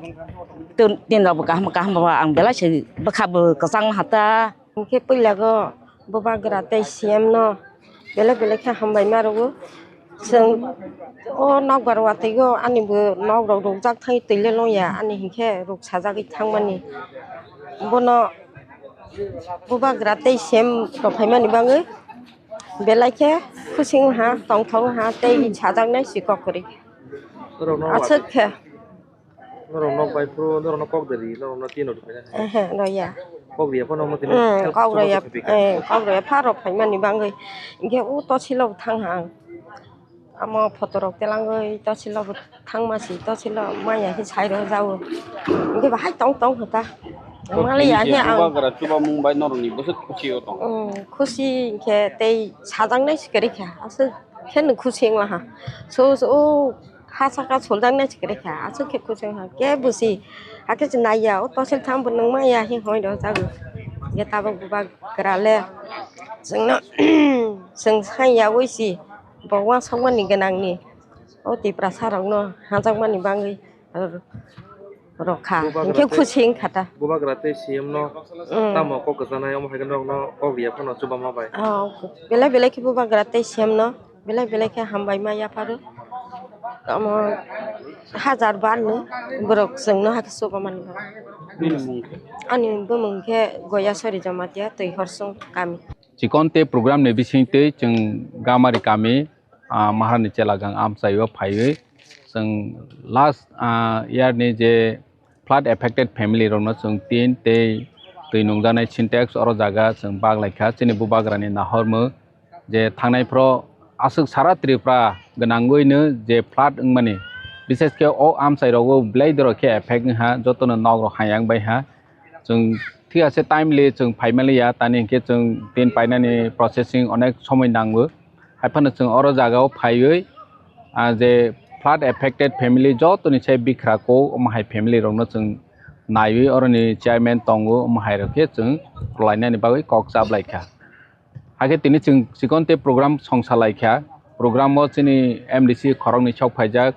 tin, tin rok bo kaham, kaham bo ang belai se bwkha bo kwchang ha ta. Hwnkhe puila go bubagra tei C M no belai belai khe hambai ma rwo. Chwng o nokbar watwi o ani bo nok rok rukjak thangwi twi le longya ani hinkhe ruk sajagwi thangmani. Bono bubagra tei C M rok phaimani bagwi belai khe khusi wng ha, tongthok wng ha tei sajaknai si kok kwrwi. Norok nok aswk khe. Norok nok bai phuru norok nok kok de ri, norok nok tin rok phai na. Ehe, roya. Kok ri ya phano mo tin. Hmm, kok roya, eh, kok roya pha rok phaimani bagwi. Hinkhe o tosil o thang ha ang. Amo photo rok telangwi tosil o thangma si tosil o maya khe sai rw jao. Hinkhe bahai tong tong kha ta. Mali ya khe ang. Bubagra chuba mung bai norok ni bwswk khusi o tong. Hmm, khusi hinkhe tei sajaknai si kwrwi kha. Aswk khe no khusi wng ha. So, so, o ha saka soljak nai se kwrwi kha, aswk khe kuchung ha, kebo se hakhe se naiya, o tosil tham bo nung maya he hoi rw jago. Hinkhe tabuk bubagra le chwngno chwng sai yaui se bo uansukmani gwnangni o Tiprasa rokno hajakmani bagwi rw kha, hinkhe khusi wng kha ta. Bubagra tei C M no tamo kok kwchanai, omo hai khe norokno kok ri ya phano chubama bai. Oh, belai belai khe bubagra tei C M no. Belai belai khe hambai ma yapharo. Tamo hajar bar ni borok chwngno hakhe chubamani bagwi. Bini mung khe? Ani bumung khe Goyasori Jamatia, Twi Horsong kami. Chikonte program ni bisingtwi chwng Gamari kami, ah, Maharani Chelagang amchaio phaiwi chwng last, ah, year ni je flood affected family rokno chwng tin tei twi nungjaknai Sintex oro jaga chwng bak lai kha. Chini bubagrani nahormung je thangnai phro aswk sara Tripura gwnangwino je flood wngmani, bishesh khe o amchai rogo belai dorok khe effect wngha, jotono nok rok hayang bai ha. Chwng thik ase timely chwng phaimaliya, tani hinkhe chwng tin painani processing onek somoi nango. Haiphano chwng oro jagao phaiwi, ah, je flood affected family jotoni se bikra ko, omo hai family rokno chwng naiwi oroni chairman tongo, omo hai rok khe chwng rwlainani bagwi kok chap lai kha. Hakhe tini chwng chikonte program songsa lai kha. Program o chini M D C khoroknwi sok phaijak,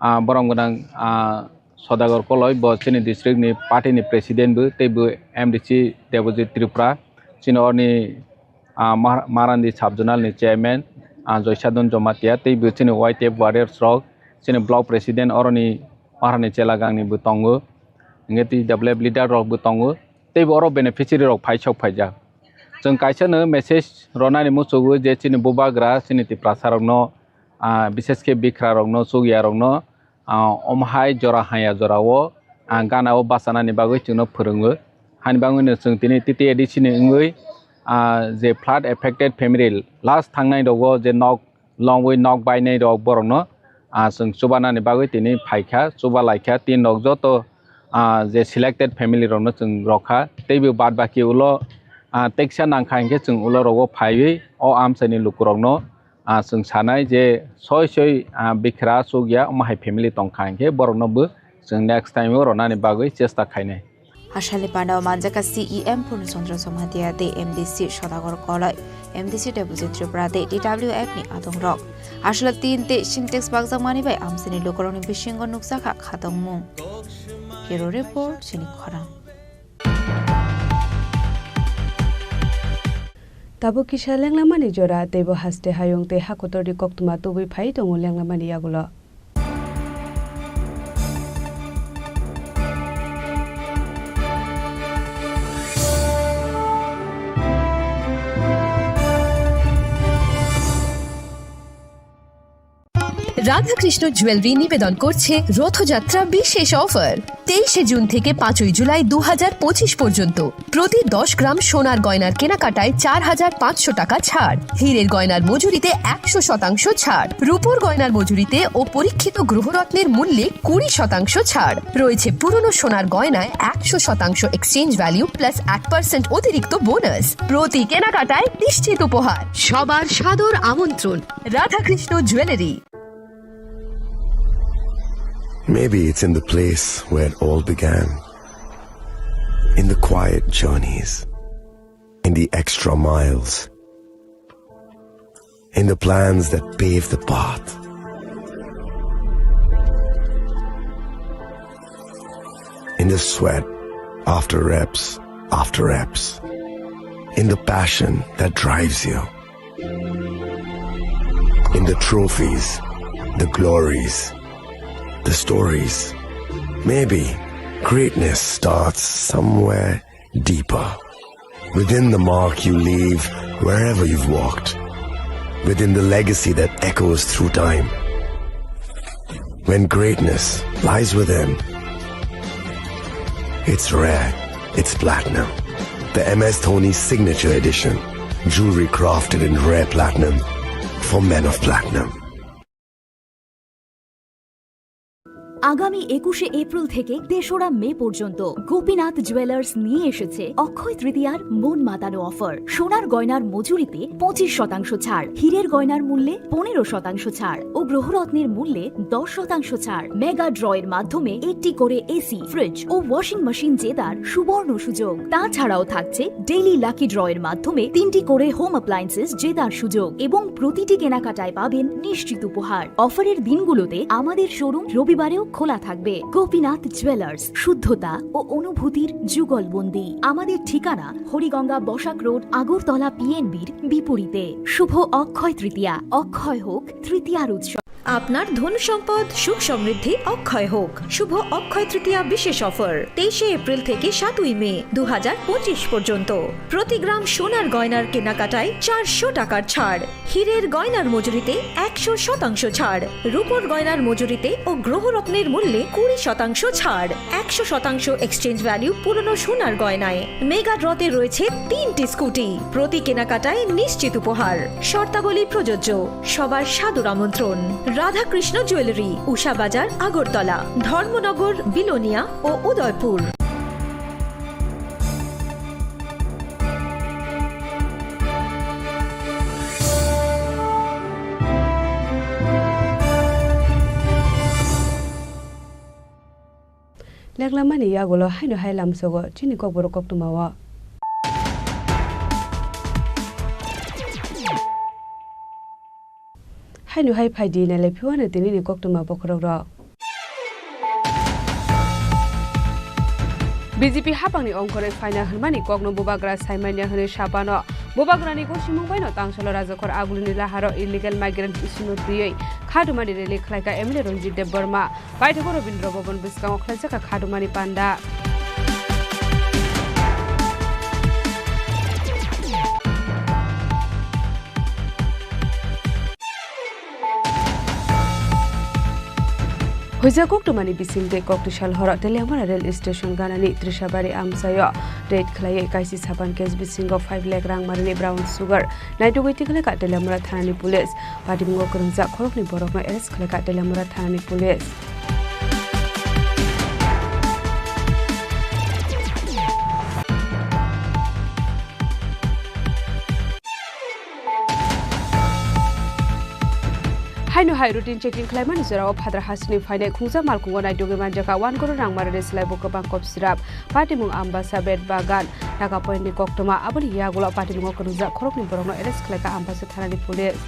ah, borom gwnang, ah, Sodagar Koloi, bo chini district ni party ni president bo, tei bo M D C Debojit Tripura, chini orni ah, Mar-, Marandi sub-zonal ni chairman, ah, Joysadon Jamatia, tei bo chini Y T F warriors rok, chini block president oroni Maharani Chelagang ni bo tongo, hinkhe T W F leader rok bo tongo, tei bo oro beneficiary rok phai sok phaijak. Chwng kaisa no message ronani muchugo je chini bubagra, chini Tiprasa rokno, ah, bishesh khe bikra rokno, chukya rokno, ah, omo hai jora haya jorao, ah, gana o bachanani bagwi chwngno phwrwngo. Hani bagwino chwng tini T T A D C ni wngwi, ah, je flood affected family last thangnai rogo je nok longwi nok bainai rok borokno, ah, chwng chubanani bagwi tini phaikha, chuba laikha tin rok joto, ah, je selected family rokno chwng rokha. Teibo bad baki ulo, ah, teksa nangkha hinkhe chwng ulo rogo phaiwi o amchaini lukurokno ah, chwng sanai je soi soi, ah, bikra chukya omo hai family tongkha hinkhe borokno bo chwng next time o ronani bagwi chesta khainai. Ashalni pandao manjaka C E M Purno Chandra Jamatia tei M D C Sodagar Koloi, M D C Debojit Tripura tei T W F ni adongrok. Ashalni tin tei Sintex bakjakmani bai amchaini lukurokni bisingo nukjakha khatungmung. Bureau Report, chini khorang. Tabuk kisa lenglamani jora, teibo haste hayung tei hakotorni koktwma tubui phai tongo lenglamani yagulo. Radhakrishna jewellery নিবেদন করছে রথযাত্রা বিশেষ অফার। তেইশে জুন থেকে পাঁচই জুলাই দু হাজার পঁচিশ পর্যন্ত প্রতি দশ গ্রাম সোনার গয়নার কেনাকাটায় চার হাজার পাঁচশো টাকা ছাড়, হীরের গয়নার মজুরিতে একশো শতাংশ ছাড়, রূপোর গয়নার মজুরিতে ও পরীক্ষিত গ্রহরত্নের মূল্যে কুড়ি শতাংশ ছাড় রয়েছে, পুরনো সোনার গয়নায় একশো শতাংশ এক্সচেঞ্জ ভ্যালু প্লাস এক পার্সেন্ট অতিরিক্ত বোনাস। প্রতি কেনাকাটায় নিশ্চিত উপহার। সবার সাদর আমন্ত্রণ Radhakrishna jewellery. Maybe it's in the place where it all began. In the quiet journeys, in the extra miles, In the plans that pave the path, in the sweat after reps after reps, in the passion that drives you, in the trophies, the glories, the stories. Maybe greatness starts somewhere deeper. Within the mark you leave wherever you've walked. Within the legacy that echoes through time. When greatness lies within, it's rare, it's platinum. The M S Dhoni Signature Edition. Jewelry crafted in rare platinum for men of platinum. আগামী একুশে এপ্রিল থেকে তেসরা মে পর্যন্ত গোপীনাথ জুয়েলার্স নিয়ে এসেছে অক্ষয় তৃতীয়ার মন মাতানো অফার। সোনার গয়নার মজুরিতে পঁচিশ শতাংশ ছাড়, হীরের গয়নার মূল্যে পনেরো শতাংশ ছাড় ও গ্রহরত্নের মূল্যে দশ শতাংশ ছাড়। মেগা ড্রয়ের মাধ্যমে একটি করে এসি, ফ্রিজ ও ওয়াশিং মেশিন জেতার সুবর্ণ সুযোগ। তাছাড়াও থাকছে ডেইলি লাকি ড্রয়ের মাধ্যমে তিনটি করে হোম অ্যাপ্লায়েন্সেস জেতার সুযোগ এবং প্রতিটি কেনাকাটায় পাবেন নিশ্চিত উপহার। অফারের দিনগুলোতে আমাদের শোরুম রবিবারেও খোলা থাকবে। গোপীনাথ জুয়েলার্স, শুদ্ধতা ও অনুভূতির যুগলবন্দি। আমাদের ঠিকানা হরিগঙ্গা বসাক রোড, আগরতলা পিএনবির বিপরীতে। শুভ অক্ষয় তৃতীয়া, অক্ষয় হোক তৃতীয়ার উৎসব। আপনার ধন সম্পদ সুখ সমৃদ্ধি অক্ষয় হোক। শুভ অক্ষয় তৃতীয়া বিশেষ অফার, তেইশে এপ্রিল থেকে সাতই মে দু হাজার পঁচিশ পর্যন্ত। প্রতি গ্রাম সোনার গয়নার কেনাকাটায় চারশো টাকার ছাড়, হীরের গয়নার মজুরিতে একশো শতাংশ ছাড়, রূপোর গয়নার মজুরিতে ও গ্রহরত্নের মূল্যে কুড়ি শতাংশ ছাড়, একশো শতাংশ এক্সচেঞ্জ ভ্যালু পুরনো সোনার গয়নায়। মেগা ড্রতে রয়েছে তিনটি স্কুটি, প্রতি কেনাকাটায় নিশ্চিত উপহার। শর্তাবলী প্রযোজ্য। সবার সাদর আমন্ত্রণ। রাধাকৃষ্ণ জুয়েলারি, উষা বাজার, আগরতলা, ধর্মনগর, বিলোনিয়া ও Udaipur. Leklamani yagulo haino hai lamsogo chini kokborok koktwmao. Haino hai phaidi nailai phiwano tinini koktwma bokhorokrok. B J P hapangni ongkhorwi phaina hwnmani kokno bubagra saimanya hwnwi sapano. Bubagrani gosimung baino tangsalo rajakhor agulini laharo illegal migrant issue-no twiwi khadumani rally khlaikha M L A Ranjit Debbarma. Paithago Rabindra Bhaban bwskango khlaijak kha khadumani panda. Huijak koktwmani bisingtwi koktwsal horo Teliamura rail station ganani Trishabari amchaio raid khlaiwi kaisi sapan case bisingo five lakh rang marini brown sugar naitugwi tikhlaikha Teliamura thanani police. Patimungo kwrwngjak khoroknwi borokno arrest khlaikha Teliamura thanani police. Haino hai routine checking khlaimani jorao phadra hasini phainai khungsa malkhungo naitugwi manjakha one crore rang marini slaibo kwbang kop sirap. Patimung Ambasa, Bet Bagan, Nagapoint ni koktwma. Aboni yagulo patimungo kwrwngjak khoroknwi borokno arrest khlaikha Ambasa thanani police.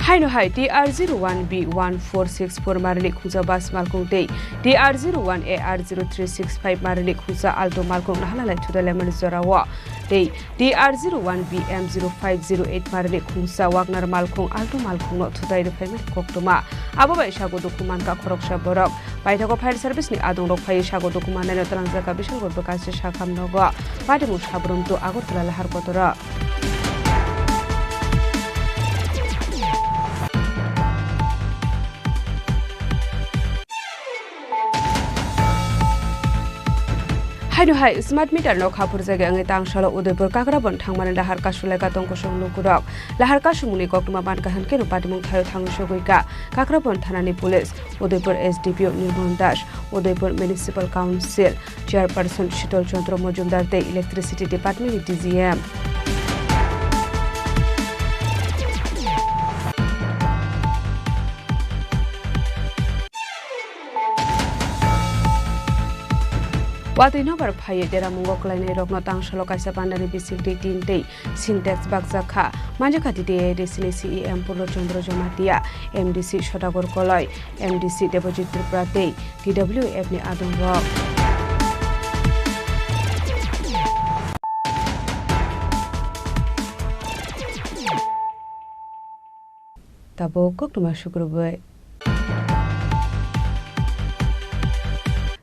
Haino hai T R zero one B one four six four marini khungsa bus malkhung tei T R zero one A R zero three six five marini khungsa Alto malkhung nahalalai thudalaimani jorao tei T R zero one B M zero five zero eight marini khungsa Wagner malkhung Alto malkhungno thutai rwphaimani koktwma. Abo bai sago dukhu mankha khoroksa borok. Paithago fire service ni adongrok phaiwi sago dukhu mannaino twlangjakha Bisalgor bwkasi sakham nogo. Patimung Sabrum to Agartala lahar kotoro. Haino hai smart meter no khaphurjagwi wngwi tangsalo Udaipur Kakrabon thangmani lahar kasulaikha tongkosong lukurok. Lahar kasumungni koktwma mankha hwnkhe no patimung thaio thangwi sogwikha Kakrabon thanani police, Udaipur S D P O Nirmol Das, Udaipur Municipal Council Chairperson Shital Chandra Majumdar tei Electricity Department ni D G M. Watwi nobar phaiwi deramungo kwlainairokno tangsalo kaisa pandani bisingtwi tin tei Sintex bakjak kha. Manjakha T T A A D C ni C E M Purno Chandra Jamatia, M D C Sodagar Koloi, M D C Debojit Tripura tei T W F ni adongrok. Tabuk koktwma sukrubwi.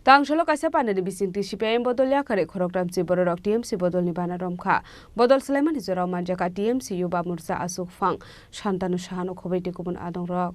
Tangsalo kaisa pandani bisingtwi C P I M bodol yakarwi khoroktham si bororok T M C bodolni bana romkha. Bodol swlaimani jorao manjakha T M C Yuba Morcha Achukphang, Santanu Sahano khobwi tei kubun adongrok.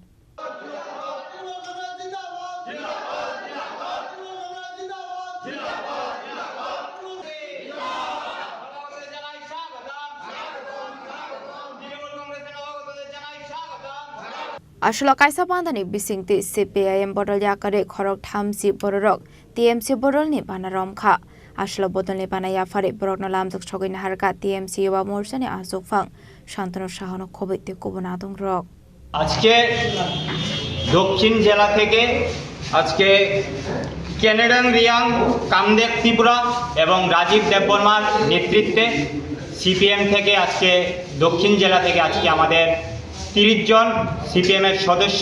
Aswlo kaisa pandani bisingtwi C P I M bodol yakarwi khoroktham si bororok T M C bodolni bana romkha. Aswlo bodolni bana yapharwi borokno lamjak sogwi naharkha T M C Yuba Morchani Achukphang Santanu Sahano khobwi tei kubun adongrok. আজকে দক্ষিণ জেলা থেকে আজকে কেনেডন রিয়াং, কামদেব ত্রিপুরা এবং রাজীব দেববর্মার নেতৃত্বে সিপিএম থেকে আজকে দক্ষিণ জেলা থেকে আজকে আমাদের তিরিশ জন সিপিএম এর সদস্য,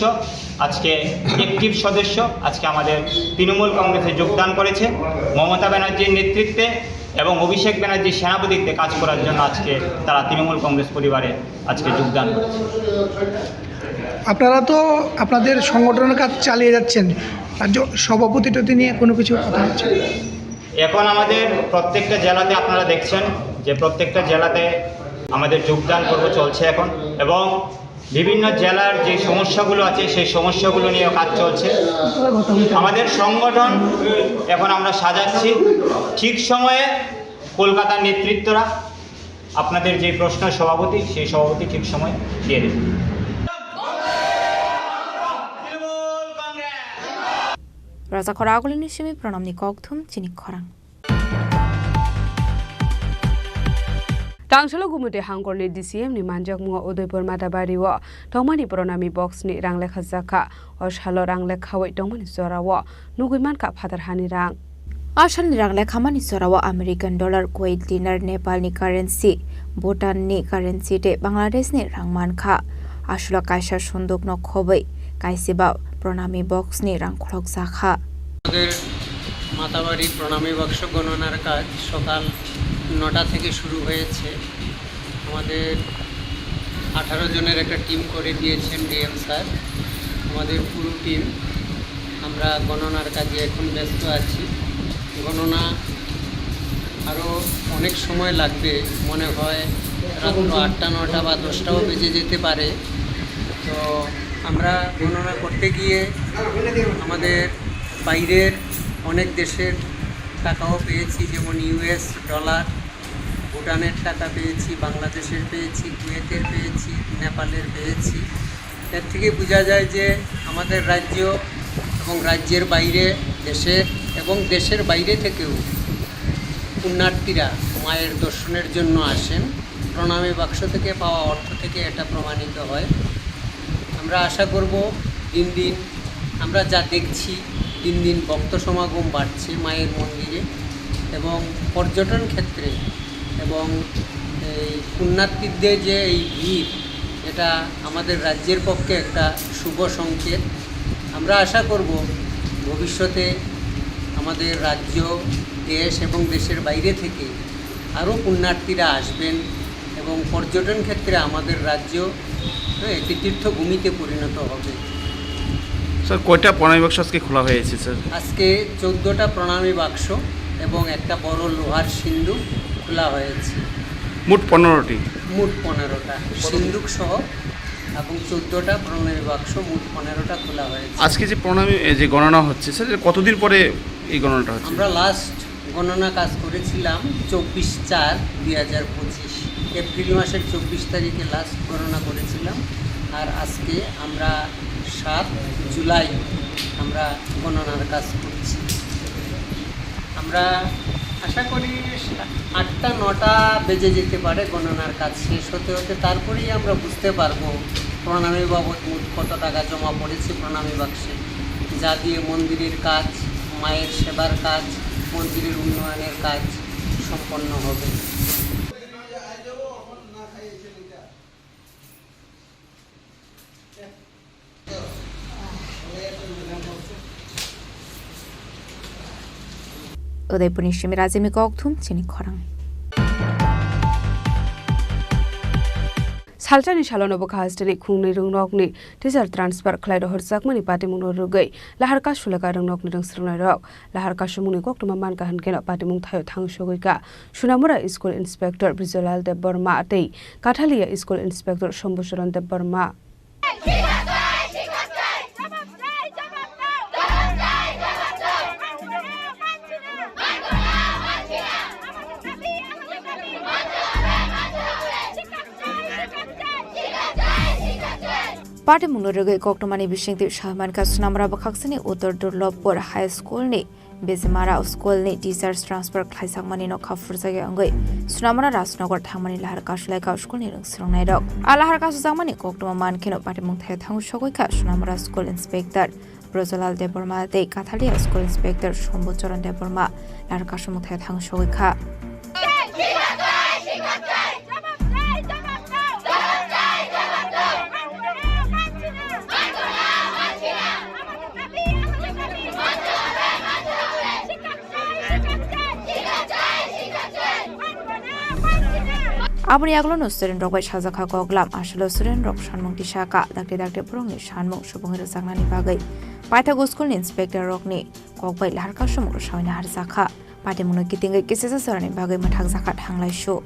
আজকে অ্যাক্টিভ সদস্য আজকে আমাদের তৃণমূল কংগ্রেসে যোগদান করেছে। মমতা ব্যানার্জির নেতৃত্বে এবং অভিষেক ব্যানার্জির সেনাপতিত্বে কাজ করার জন্য আজকে তারা তৃণমূল কংগ্রেস পরিবারে আজকে যোগদান করেছে। আপনারা তো আপনাদের সংগঠনের কাজ চালিয়ে যাচ্ছেন, রাজ্য সভাপতি টতি নিয়ে কোনো কিছু কথা হচ্ছে? এখন আমাদের প্রত্যেকটা জেলাতে আপনারা দেখছেন যে প্রত্যেকটা জেলাতে আমাদের যোগদান পর্ব চলছে এখন, এবং বিভিন্ন জেলার যে সমস্যাগুলো আছে সেই সমস্যাগুলো নিয়ে কাজ চলছে। আমাদের সংগঠন এখন আমরা সাজাচ্ছি, ঠিক সময়ে কলকাতার নেতৃত্বরা আপনাদের যে প্রশ্ন সভাপতি, সেই সভাপতি ঠিক সময় দিয়ে দেবে। Raja khorang agulini simi pranamni kokthum chini khorang. Tangsalo Gumute hangkorni D C M ni manjakmungo Udaipur Matabari o tongmani pranami box ni rang lekha jakha. O salo rang lekhawi tongmani jorao nugwi mankha phatar hani rang. A salni rang lekhamani jorao American dollar, Kuwait dinar, Nepalni currency, Bhutanni currency tei Bangladeshni rang mankha. Aswlo kaisa sundukno khobwi kaisiba pranami box ni rang khulokjakha. আমাদের মাতাবাড়ি প্রণামী বাক্স গণনার কাজ সকাল নটা থেকে শুরু হয়েছে। আমাদের আঠারো জনের একটা টিম করে দিয়েছেন ডিএম স্যার। আমাদের পুরো টিম, আমরা গণনার কাজে এখন ব্যস্ত আছি। গণনা আরও অনেক সময় লাগবে, মনে হয় রাত্র আটটা, নটা বা দশটাও বেজে যেতে পারে। তো আমরা গণনা করতে গিয়ে আমাদের বাইরের অনেক দেশের টাকাও পেয়েছি, যেমন ইউএস ডলার, ভুটানের টাকা পেয়েছি, বাংলাদেশের পেয়েছি, কুয়েতের পেয়েছি, নেপালের পেয়েছি। এর থেকে বোঝা যায় যে আমাদের রাজ্য এবং রাজ্যের বাইরে, দেশের এবং দেশের বাইরে থেকেও পুণ্যার্থীরা মায়ের দর্শনের জন্য আসেন। প্রণামী বাক্স থেকে পাওয়া অর্থ থেকে এটা প্রমাণিত হয়। আমরা আশা করব দিন দিন আমরা যা দেখছি, দিন দিন ভক্ত সমাগম বাড়ছে মায়ের মন্দিরে এবং পর্যটন ক্ষেত্রে এবং এই পুণ্যার্থীদের যে এই ভিড়, এটা আমাদের রাজ্যের পক্ষে একটা শুভ সংকেত। আমরা আশা করব ভবিষ্যতে আমাদের রাজ্য, দেশ এবং দেশের বাইরে থেকে আরও পুণ্যার্থীরা আসবেন এবং পর্যটন ক্ষেত্রে আমাদের রাজ্য, হ্যাঁ, একটি তীর্থভূমিতে পরিণত হবে। স্যার, কয়টা প্রণামী বাক্স আজকে খোলা হয়েছে, স্যার? আজকে চোদ্দোটা প্রণামী বাক্স এবং একটা বড় লোহার সিন্ধুক খোলা হয়েছে। মোট পনেরোটি। মোট পনেরোটা, সিন্ধুক সহ এবং চোদ্দোটা প্রণামী বাক্স, মোট পনেরোটা খোলা হয়েছে। আজকে যে প্রণামী, এ, যে গণনা হচ্ছে, স্যার, এটা কতদিন পরে এই গণনাটা হচ্ছে? আমরা লাস্ট গণনা কাজ করেছিলাম চব্বিশ চার দুই হাজার পঁচিশ, এপ্রিল মাসের চব্বিশ তারিখে লাস্ট গণনা করেছিলাম। আর আজকে আমরা সাত জুলাই আমরা গণনার কাজ করছি। আমরা আশা করি আটটা নটা বেজে যেতে পারে গণনার কাজ শেষ হতে হতে, তারপরেই আমরা বুঝতে পারবো প্রণামী বাবদ মোট কত টাকা জমা পড়েছে প্রণামী বাক্সে, যা দিয়ে মন্দিরের কাজ, মায়ের সেবার কাজ, মন্দিরের উন্নয়নের কাজ সম্পন্ন হবে। Udaipurni simi Rajimni kokthum chini khorang. Salsani salono bwkha hasteni khungnwi rwngnokni teacher transfer khlai rohorjakmani patimungno rwgwi lahar kasulaka rwngnokni rwngsrwngnairok. Lahar kasumungni koktwma mankha hwnkhe patimung thaio thang sogwi kha Sunamura School Inspector Brijalal Debbarma tei Kathalia School Inspector Shambhucharan Debbarma. Patimungno rwgwi koktwmani bisingtwi sawi mankha Sunamura bwkhaksani Uttor Durlabpur High School ni Bijimara school ni teachers transfer khlaijakmani nokha phurjakya wngwi Sunamura Rajnagar thangmani lahar kasulaikha school ni rwngsrwngnairok. A lahar kasujakmani koktwma mankheno patimung thaio thangwi sogwi kha Sunamura School Inspector Brojalal Debbarma tei Kathalia School Inspector Shambhucharan Debbarma lahar kasumung thaio thangwi sogwi kha. Aboni yagulo no student rok bai sajak kha koklam, aswkno student rok sanmung tisa kha, dakti dakti borokni sanmung subungwi rwjaknani bagwi paithago school ni inspector rokni kok bai lahar kasumung rwsawina harjak kha. Patimungno kitingwi kisisa jorani bagwi mwthakjak kha thanglaisu.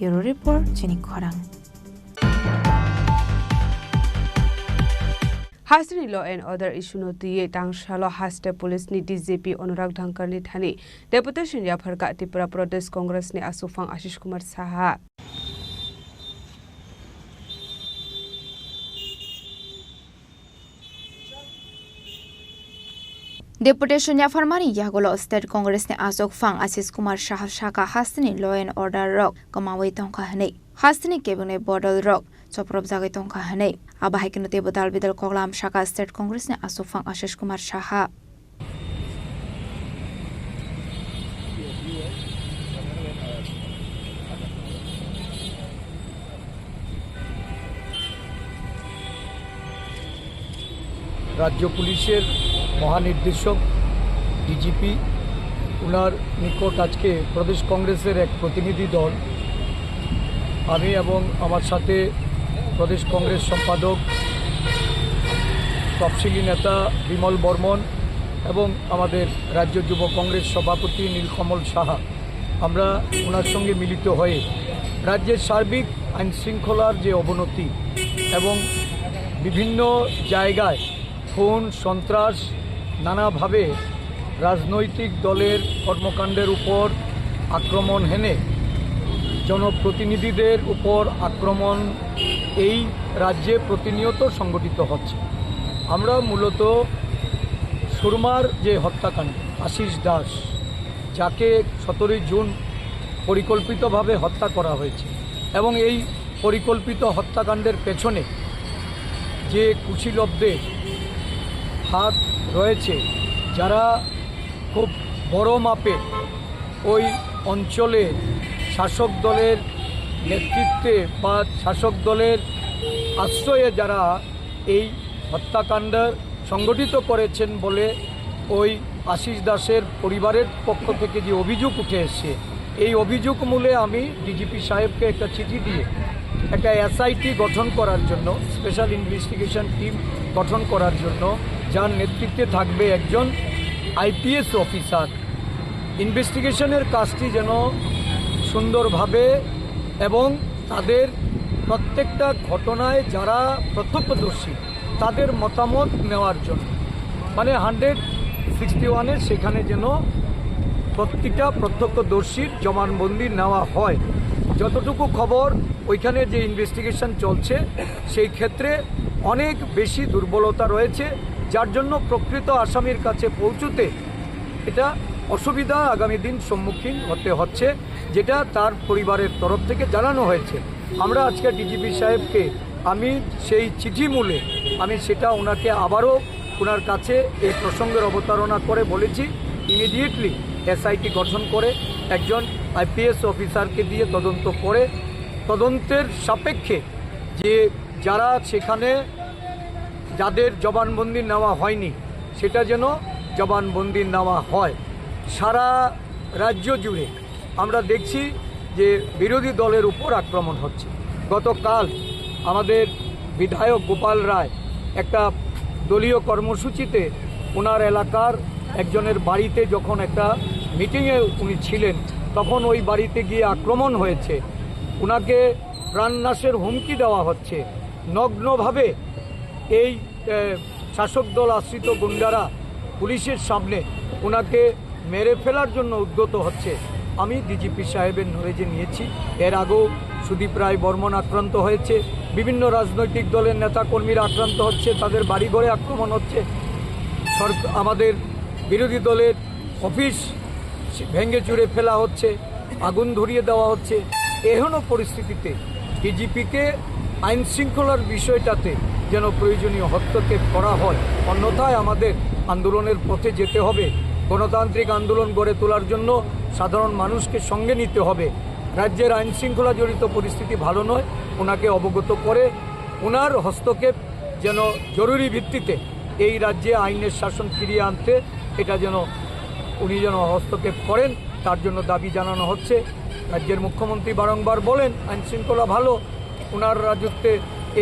Bureau Report, Chini Khorang. Hasteni law and order issue no twiwi tangsalo haste police ni D G P Anurag Dhangkar ni thani deputation yapharkha Tripura Pradesh Congress ni aswkphang Ashish Kumar Saha. Deputation yapharmani yagulo State Congress ni aswkphang Ashish Kumar Saha sakha hasteni law and order rok kwmawi tongkha hwnwi, hasteni kebengni bodol rok chopropjagwi tongkha hwnwi. Abo hai kheno teibo dal bidal koklam sakha State Congress ni aswkphang Ashish Kumar Saha. রাজ্য পুলিশের মহানির্দেশক ডিজিপি, ওনার নিকট আজকে প্রদেশ কংগ্রেসের এক প্রতিনিধি দল, আমি এবং আমার সাথে প্রদেশ কংগ্রেস সম্পাদক, তফসিলি নেতা বিমল বর্মন এবং আমাদের রাজ্য যুব কংগ্রেস সভাপতি নীলকমল সাহা, আমরা ওনার সঙ্গে মিলিত হয়ে রাজ্যের সার্বিক আইন শৃঙ্খলার যে অবনতি এবং বিভিন্ন জায়গায় খুন, সন্ত্রাস, নানাভাবে রাজনৈতিক দলের কর্মকাণ্ডের উপর আক্রমণ হেনে জনপ্রতিনিধিদের উপর আক্রমণ এই রাজ্যে প্রতিনিয়ত সংঘটিত হচ্ছে। আমরা মূলত সুরমার যে হত্যাকাণ্ড, আশিস দাস, যাকে সতেরোই জুন পরিকল্পিতভাবে হত্যা করা হয়েছে এবং এই পরিকল্পিত হত্যাকাণ্ডের পেছনে যে কুশীলবদের হাত রয়েছে, যারা খুব বড় মাপে ওই অঞ্চলে শাসক দলের নেতৃত্বে বা শাসক দলের আশ্রয়ে যারা এই হত্যাকাণ্ড সংগঠিত করেছেন বলে ওই আশিস দাসের পরিবারের পক্ষ থেকে যে অভিযোগ উঠে এসছে, এই অভিযোগ মূলে আমি ডিজিপি সাহেবকে একটা চিঠি দিয়ে একটা এসআইটি গঠন করার জন্য, স্পেশাল ইনভেস্টিগেশন টিম গঠন করার জন্য, যার নেতৃত্বে থাকবে একজন আইপিএস অফিসার। ইনভেস্টিগেশনের কাজটি যেন সুন্দরভাবে এবং তাদের প্রত্যেকটা ঘটনায় যারা প্রত্যক্ষদর্শী, তাদের মতামত নেওয়ার জন্য, মানে, হান্ড্রেড সিক্সটি ওয়ানের সেখানে যেন প্রতিটা প্রত্যক্ষদর্শীর জবানবন্দি নেওয়া হয়। যতটুকু খবর, ওইখানে যে ইনভেস্টিগেশন চলছে, সেই ক্ষেত্রে অনেক বেশি দুর্বলতা রয়েছে, যার জন্য প্রকৃত আসামির কাছে পৌঁছতে এটা অসুবিধা আগামী দিন সম্মুখীন হতে হচ্ছে, যেটা তার পরিবারের তরফ থেকে জানানো হয়েছে। আমরা আজকে ডিজিপি সাহেবকে, আমি সেই চিঠি মূলে আমি সেটা ওনাকে আবারও ওনার কাছে এই প্রসঙ্গের অবতারণা করে বলেছি, ইমিডিয়েটলি এসআইটি গঠন করে একজন আইপিএস অফিসারকে দিয়ে তদন্ত করে, তদন্তের সাপেক্ষে যে যারা সেখানে, যাদের জবানবন্দি নেওয়া হয়নি, সেটা যেন জবানবন্দি নেওয়া হয়। সারা রাজ্য জুড়ে আমরা দেখছি যে বিরোধী দলের উপর আক্রমণ হচ্ছে। গতকাল আমাদের বিধায়ক গোপাল রায় একটা দলীয় কর্মসূচিতে ওনার এলাকার একজনের বাড়িতে যখন একটা মিটিংয়ে উনি ছিলেন, তখন ওই বাড়িতে গিয়ে আক্রমণ হয়েছে। ওনাকে প্রাণনাশের হুমকি দেওয়া হচ্ছে। নগ্নভাবে এই, এ, শাসক দল আশ্রিত গুন্ডারা পুলিশের সামনে ওনাকে মেরে ফেলার জন্য উদ্যত হচ্ছে। আমি ডিজিপি সাহেবের নলেজে নিয়েছি, এর আগেও সুদীপ রায় বর্মন আক্রান্ত হয়েছে, বিভিন্ন রাজনৈতিক দলের নেতাকর্মীরা আক্রান্ত হচ্ছে, তাদের বাড়িঘরে আক্রমণ হচ্ছে। সরক-, আমাদের বিরোধী দলের অফিস ভেঙে চুরে ফেলা হচ্ছে, আগুন ধরিয়ে দেওয়া হচ্ছে। এহেন পরিস্থিতিতে ডিজিপিকে আইন শৃঙ্খলার বিষয়টাতে যেন প্রয়োজনীয় হস্তক্ষেপ করা হয়, অন্যথায় আমাদের আন্দোলনের পথে যেতে হবে। গণতান্ত্রিক আন্দোলন গড়ে তোলার জন্য সাধারণ মানুষকে সঙ্গে নিতে হবে। রাজ্যের আইন শৃঙ্খলা জড়িত পরিস্থিতি ভালো নয়, ওনাকে অবগত করে ওনার হস্তক্ষেপ যেন জরুরি ভিত্তিতে এই রাজ্যে আইনের শাসন ফিরিয়ে আনতে, এটা যেন উনি যেন হস্তক্ষেপ করেন, তার জন্য দাবি জানানো হচ্ছে। রাজ্যের মুখ্যমন্ত্রী বারংবার বলেন আইন শৃঙ্খলা ভালো, ওনার রাজত্বে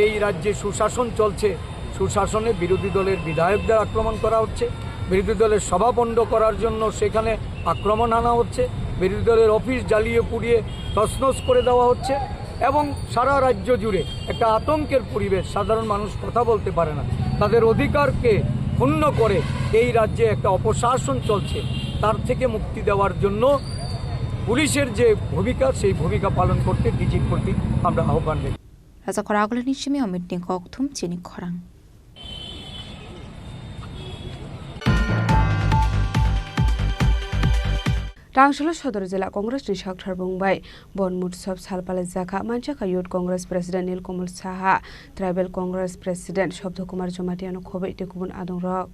এই রাজ্যে সুশাসন চলছে। সুশাসনে বিরোধী দলের বিধায়কদের আক্রমণ করা হচ্ছে, বিরোধী দলের সভা পণ্ড করার জন্য সেখানে আক্রমণ আনা হচ্ছে, বিরোধী দলের অফিস জ্বালিয়ে পুড়িয়ে তছনছ করে দেওয়া হচ্ছে এবং সারা রাজ্য জুড়ে একটা আতঙ্কের পরিবেশ। সাধারণ মানুষ কথা বলতে পারে না, তাদের অধিকারকে ক্ষুণ্ণ করে এই রাজ্যে একটা অপশাসন চলছে। তার থেকে মুক্তি দেওয়ার জন্য পুলিশের যে ভূমিকা, সেই ভূমিকা পালন করতে ডিজির প্রতি আমরা আহ্বান রেখেছি। Raja khorang agulini simi omitni kokthum chini khorang. Rangsolo Sodor Jila Congress ni sakthar bung bai Bon Mutsob sal palaijakha, manjakha Youth Congress President Nilkamal Saha, Tribal Congress President Shabda Kumar Jamatia no khoboi tei kubun adong rok.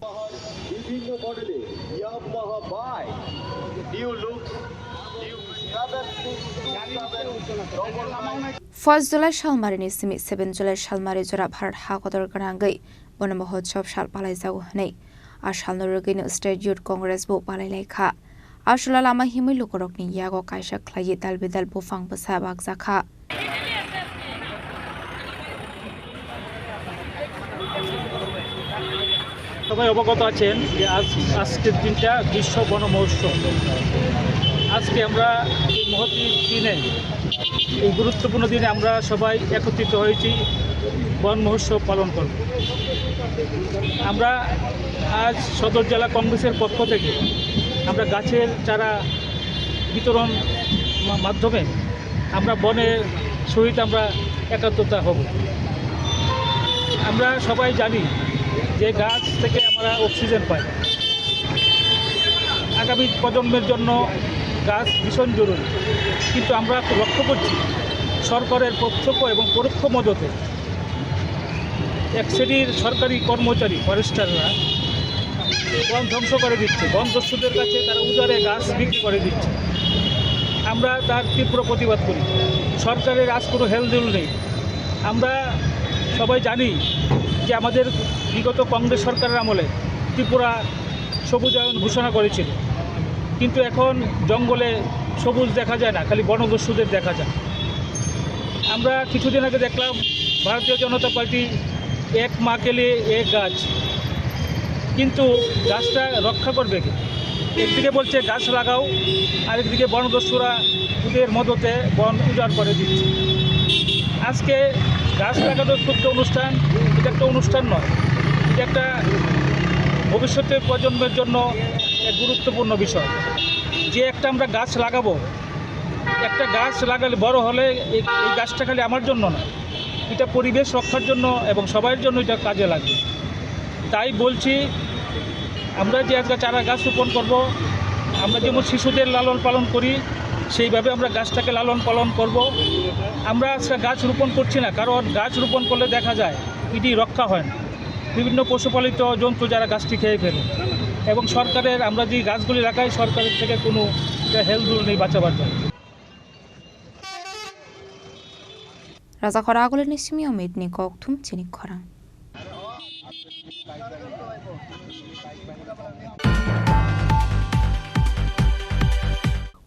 First July salmari ni simi seven July salmari jora Bharat ha kotor gwnangwi Bono Mohotsov sal palaijago hwnwi. A salno rwgwino State Youth Congress bo palailaikha. A salo lama himwi lukurokni yago kaisa khlaiwi dal bidal buphang bwsa bakjakha. সবাই অবগত আছেন যে আজ, আজকের দিনটা বিশ্ব বন মহোৎসব। আজকে আমরা এই মহতী দিনে, এই গুরুত্বপূর্ণ দিনে আমরা সবাই একত্রিত হয়েছি বন মহোৎসব পালন করব। আমরা আজ সদর জেলা কংগ্রেসের পক্ষ থেকে আমরা গাছের চারা বিতরণ মা-, মাধ্যমে আমরা বনের সহিত আমরা একাত্মতা হব। আমরা সবাই জানি যে গাছ থেকে আমরা অক্সিজেন পাই। আগামী প্রজন্মের জন্য গাছ ভীষণ জরুরি, কিন্তু আমরা লক্ষ্য করছি সরকারের প্রত্যক্ষ এবং পরোক্ষ মদতে এক শ্রেণীর সরকারি কর্মচারী, ফরেস্টাররা বন ধ্বংস করে দিচ্ছে, বন দস্যুদের কাছে তারা উজাড়ে গাছ বিক্রি করে দিচ্ছে। আমরা তার তীব্র প্রতিবাদ করি। সরকারের আজ কোনো হেলদোল নেই। আমরা সবাই জানি যে আমাদের বিগত কংগ্রেস সরকারের আমলে ত্রিপুরা সবুজায়ন ঘোষণা করেছিল, কিন্তু এখন জঙ্গলে সবুজ দেখা যায় না, খালি বনদস্যুদের দেখা যায়। আমরা কিছুদিন আগে দেখলাম ভারতীয় জনতা পার্টি এক মা কে লিয়ে এক গাছ, কিন্তু গাছটা রক্ষা করবে কে? একদিকে বলছে গাছ লাগাও, আরেকদিকে বনদস্যুরা ওদের মদতে বন উজাড় করে দিচ্ছে। আজকে গাছ লাগানোর শুদ্ধ অনুষ্ঠান, এটা একটা অনুষ্ঠান নয়, এটা একটা ভবিষ্যতের প্রজন্মের জন্য এক গুরুত্বপূর্ণ বিষয়। যে একটা আমরা গাছ লাগাবো, একটা গাছ লাগালে বড় হলে এই, এই গাছটা খালি আমার জন্য না, এটা পরিবেশ রক্ষার জন্য এবং সবার জন্য এটা কাজে লাগবে। তাই বলছি, আমরা যে আজকে চারা গাছ রোপণ করব, আমরা যেমন শিশুদের লালন পালন করি, সেইভাবে আমরা গাছটাকে লালন পালন করব। আমরা আজকে গাছ রোপণ করছি না, কারণ গাছ রোপণ করলে দেখা যায় এটি রক্ষা হয় না। বিভিন্ন পশুপালিত জন্তু যারা গাছটি খেয়ে ফেলে, এবং সরকারের, আমরা যে গাছগুলি লাগাই, সরকারের থেকে কোনো এটা হেল্প নেই বাঁচাবার জন্য। Rajakhor agulini simi omit ni kok thum chini khorang.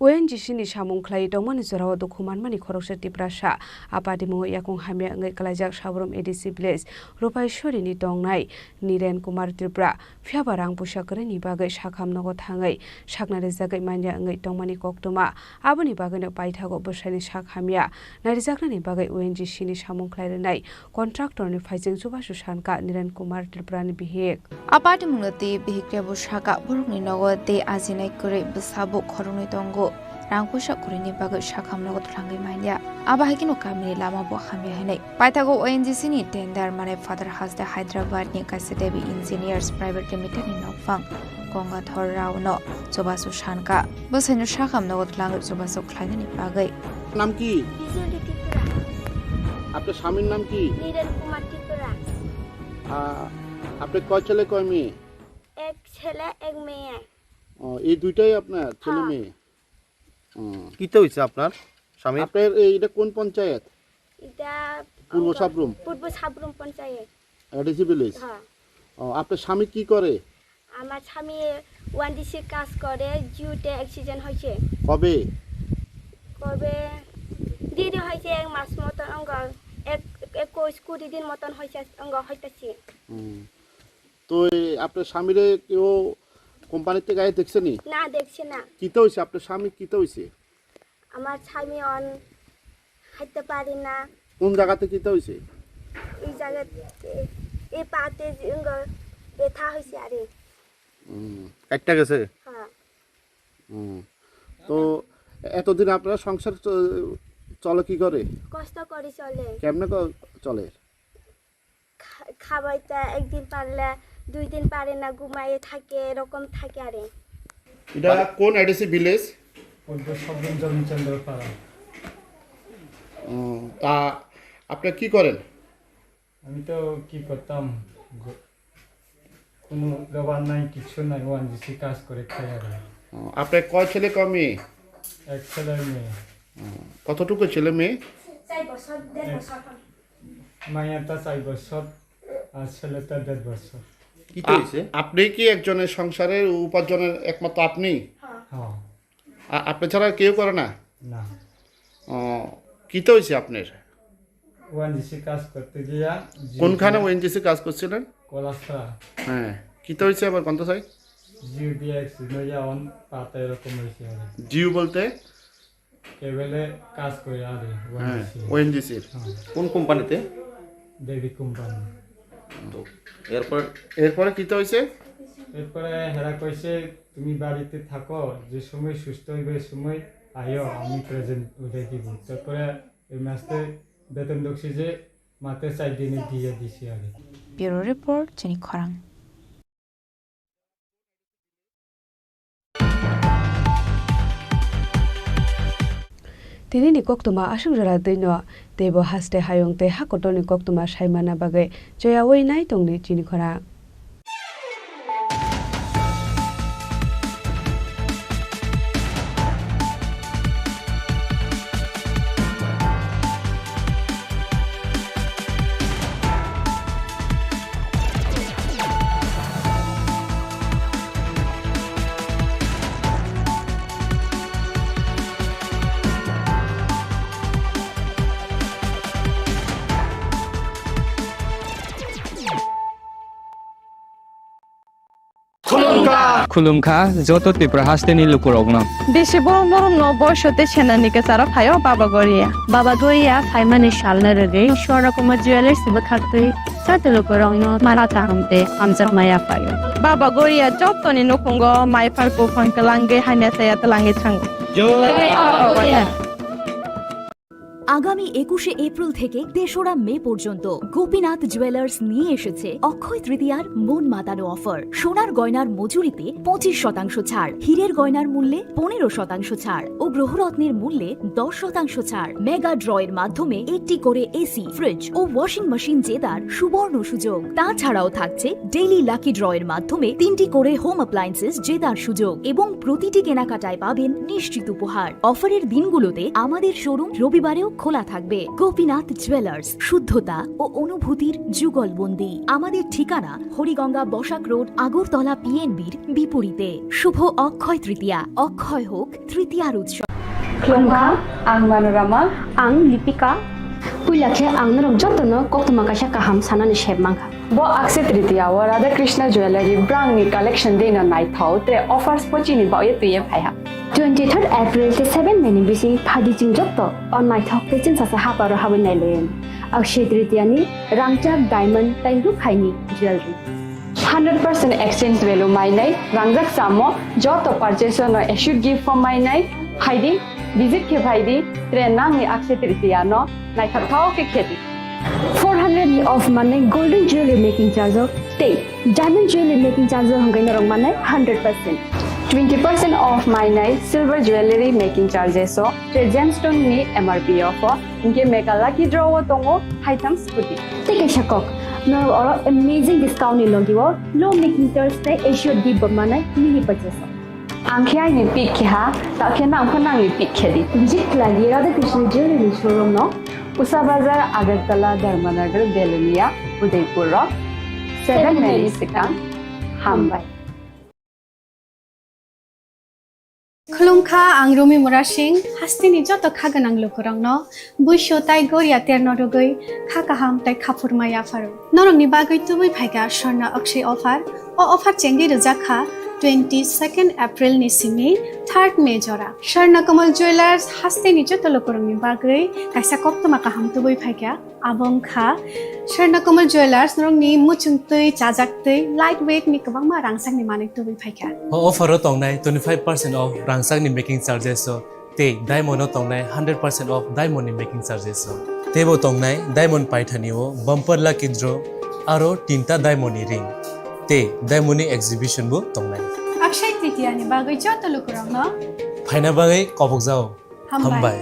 O N G C ni samung khlai tongmani jorao dukhu manmani khoroksa Tiprasa. A patimungo yakung hamya wngwi klaijak Sabrum A D C village Rupaiswari ni tongnai Niren Kumar Tripura. Phiyaba rang puisa kwrwini bagwi sakham nogo thangwi sakna rijagwi manya wngwi tongmani koktwma. Aboni bagwino paithago bwsaini sak hamya narijaknani bagwi O N G C ni samung khlai rwnai contractor ni phaising chubachu sankha Niren Kumar Tripura ni bihik. A patimungno tei bihik rebo sakha borokni nogo tei ajinai kwrwi bwsabo khoroknwi tongo. Rang puisa kwrwini bagwi sakham nogo twlangwi manya. Abo hai kheno kamini lama bo hamya hwnwi. Paithago O N G C ni tender manai Father Haste Hyderabad ni kaisa Devi Engineers Private Limited ni nokphang Gangadhar Rao no chubachu sankha. Bwsaino sakham nogo twlangwi chubachu khlainani bagwi. নাম কি? বিজুলি ত্রিপুরা। আপনার স্বামীর নাম কি? নীরেন কুমার ত্রিপুরা। আ, আপনি কয় ছেলে কয় মেয়ে? এক ছেলে, এক মেয়ে। ও, এই দুইটাই আপনার ছেলে হ্যাঁ। মেয়ে? হুম। কিতা হইছে আপনার স্বামীর? আপনার এই, এটা কোন পঞ্চায়েত? এটা পূর্ব অঙ্গ-, সাবরুম? পূর্ব সাবরুম পঞ্চায়েত। ADC village? হ্যাঁ। ও, আপনার স্বামী কি করে? আমার স্বামী ওএনজিসি কাজ করে, জিওতে অ্যাক্সিডেন্ট হয়েছে। কবে? কবে? দেরি হয়েছে এক মাস মতন, অঙ্গ এক, একুশ, কুড়ি দিন মতন হয়েছে, অঙ্গ হইতেছে। হুম। তো এই আপনার স্বামীরে কেউ কোম্পানিতে গায়ে দেখছে নি? না, দেখছে না। কিতা হইছে? আপনার স্বামী কিতা হইছে? আমার স্বামী অন হাঁটতে পারে না। কোন জায়গাতে কিতা হইছে? এই জায়গাতে, এই পাতে যে অঙ্গ ব্যথা হয়েছে আরে। হুম, কাটটা গেছে? হ্যাঁ। হুম। তো এতদিন আপনার সংসার চ-, চলে কি করে? কষ্ট করে চলে। কেমনে ক-, চলে? খা-, খাবাইতে একদিন পারলে দুই দিন পারে না, ঘুমাইয়ে থাকে, এরকম থাকে আরে। এটা কোন এডিসি ভিলেজ? পূর্ব সাবরুম জমিচন্দ্র পাড়া। ও, তা আপনি কি করেন? আমি তো কি করতাম, গ-, কোনো রোবার নাই, কিছু নাই, ওয়ান জিসি কাজ করে খাই আর কি। ও, আপনার কয় ছেলে কয় মেয়ে? এক ছেলে মেয়ে। ও, কতটুকু ছেলে মেয়ে? চার বছর, দেড় এক বছর। মাইয়াটা চার বছর আর ছেলেটা দেড় বছর। কি তো আ-, হয়েছে? আপনি কি একজনের সংসারের উপার্জনের একমাত্র আপনি? হ্যাঁ। হ্যাঁ। আ-, আপনি ছাড়া কেউ করে না? না। ও, কিতা হইছে আপনার? ওএনজিসি কাজ করতে গিয়া জিও কোনখানে দিয়া ওএনজিসি কাজ করছিলেন? কলাসরা। হ্যাঁ, কিতা হইছে আবার কোনটা চাই? জিও দিয়া অ্যাক্সিডেন্ট হইয়া অন পাতা এরকম হয়েছে আর কি। জিও বলতে? কেবলে কাজ করে আর কি, হ্যাঁ, ওএনজিসি। ওএনজিসির। হ্যাঁ। কোন কোম্পানিতে? দেবী কোম্পানি। তো এরপর? এরপরে কিতা হইছে? এরপরে হেরা কইছে, "তুমি বাড়িতে থাকো, যে সময় সুস্থ হইবে, ওই সময় আইও, আমি প্রেজেন্ট উঠাই দিব।" তারপরে এই মাসে বেতন ঢুকছে যে মাত্র চার দিনে দিয়ে দিছি আর কি। Bureau report, Chini Khorang. Tini ni koktwma aswk jora twi no, teibo haste hayung tei hakotor ni koktwma sai manna bagwi choyaui nai tongni chini khorang. Khulumkha joto Tripura hasteni lukurokno. Bisi borom borom no boiso tei senani kwcharo phaio Baba Goria. Baba Goria phaimani salno rwgwi Swarna Kumar Jewellers bwkhaktwi joto lukurokno mala kaham tei hamjakma yaphaio. Baba Goria jotoni nukhungo mai phar buphang twlangwi hamya saya twlangwi thango. Jai Baba Goria. আগামী একুশে এপ্রিল থেকে তেসরা মে পর্যন্ত গোপীনাথ জুয়েলার্স নিয়ে এসেছে অক্ষয় তৃতীয়ার মন মাতানো অফার। সোনার গয়নার মজুরিতে পঁচিশ শতাংশ ছাড়, হীরের গয়নার মূল্যে পনেরো শতাংশ ছাড় ও গ্রহরত্নের মূল্যে দশ শতাংশ ছাড়। মেগা ড্র এর মাধ্যমে একটি করে এসি, ফ্রিজ ও ওয়াশিং মেশিন জেতার সুবর্ণ সুযোগ। তাছাড়াও থাকছে ডেইলি লাকি ড্র এর মাধ্যমে তিনটি করে হোম অ্যাপ্লায়েন্সেস জেতার সুযোগ এবং প্রতিটি কেনাকাটায় পাবেন নিশ্চিত উপহার। অফারের দিনগুলোতে আমাদের শোরুম রবিবারেও খোলা থাকবে। গোপীনাথ জুয়েলার্স, শুদ্ধতা ও অনুভূতির যুগলবন্দি। আমাদের ঠিকানা হরিগঙ্গা বসাক রোড, আগরতলা পিএনবির বিপরীতে। শুভ অক্ষয় তৃতীয়া। অক্ষয় হোক তৃতীয়ার উৎসব। Khulumkha, ang Manorama. Ang Lipika. Puila khe ang norok jotono koktwma kaisa kaham sanani sep mankha. Bo Akshaya Tritiya o Radha Krishna Jewellery brand ni collection dino naithok tre offers pochini baoye twiye phaiha. Twenty third April tei seven May ni bising phaidi chwng joto o naithok tei chwngsacha haparo habwi nailaiwi. Akshaya Tritiya ni rangchak diamond tei rukhaini jewellery. Hundred percent exchange value mainai rangjak chamo joto purchase no assured gift form mainai phaidi, visit khe phaidi, tre nangni Akshaya Tritiya no naithok thao khe khedi. Four hundred ni off manai golden jewelry making charge o tei diamond jewelry making charge o hwnkhai norok manai hundred percent. Twenty percent off mainai silver jewelry making charges o tre gemstone ni M R P o pho hwnkhe mega lucky draw o tongo haitham scooty. Tei kaisa kok, norok oro amazing discount ni logi o low making charge tei assured gift bo manai mini purchase o. Ang khe aini pick khe ha, ta khe nang pho nangni pick khe di. Visit khlai di Radha Krishna Jewelry showroom no. Usa Bazar, Agartala, Dharmanagar, Belonia, Udaipur rok. Seven May ni swkang. Hambai. Khulumkha, ang Rumi Murasing, hasteni joto kha gwnang lukurokno buisu tai goria terno rwgwi kha kaham tai khaphurma yapharo. Norokni bagwi tubui phaikha Swarna Akshay offer. O offer chengwi rwjak kha twenty second April ni simi third May jora. Swarna Kamal Jewelers hasteni joto lukurokni bagwi kaisa koktwma kaham tubui phaikha. Abo wngkha Swarna Kamal Jewelers, norokni muchung twi, chajak twi, light weight ni kwbangma rangchakni manwi tubui phaikha. O offer o tongnai twenty five percent off rangchakni making charges o tei diamond o tongnai hundred percent off diamond ni making charges o. Teibo tongnai diamond paithani o bumper lucky draw aro tinta diamond ni ring tei diamond ni exhibition bo tongnai. Akshay Tritiya ni bagwi joto lukurokno phaina bagwi kobokjao. Hambai. Hambai.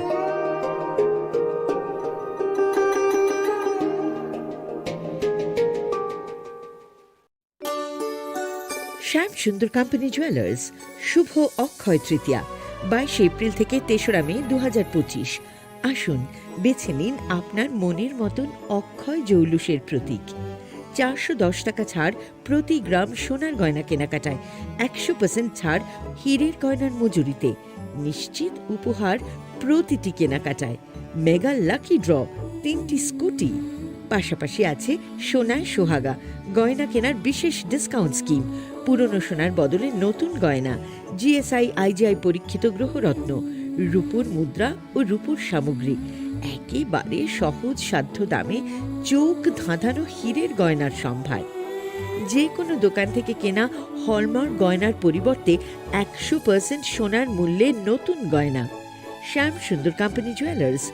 শ্যাম সুন্দর company jewellers, শুভ অক্ষয় তৃতীয়া, বাইশে এপ্রিল থেকে তেসরা মে দু হাজার পঁচিশ। আসুন, বেছে নিন আপনার মনের মতন অক্ষয় জৌলুসের প্রতীক। চারশো দশ টাকা ছাড় প্রতি গ্রাম সোনার গয়না কেনাকাটায়, একশো পার্সেন্ট ছাড় হীরের গয়নার মজুরিতে, নিশ্চিত উপহার প্রতিটি কেনাকাটায়, মেগা লাকি ড্র, তিনটি স্কুটি, পাশাপাশি আছে সোনায় সোহাগা, গয়না কেনার বিশেষ ডিসকাউন্ট স্কিম, পুরনো সোনার বদলে নতুন গয়না, জিএসআই আইজিআই পরীক্ষিত গ্রহরত্ন, রূপোর মুদ্রা ও রূপোর সামগ্রী। একেবারে সহজ সাধ্য দামে চোখ ধাঁধানো হীরের গয়নার সম্ভার। যে কোনো দোকান থেকে কেনা হলমার্ক গয়নার পরিবর্তে একশো পার্সেন্ট সোনার মূল্যে নতুন গয়না। শ্যাম সুন্দর কোম্পানি জুয়েলার্স,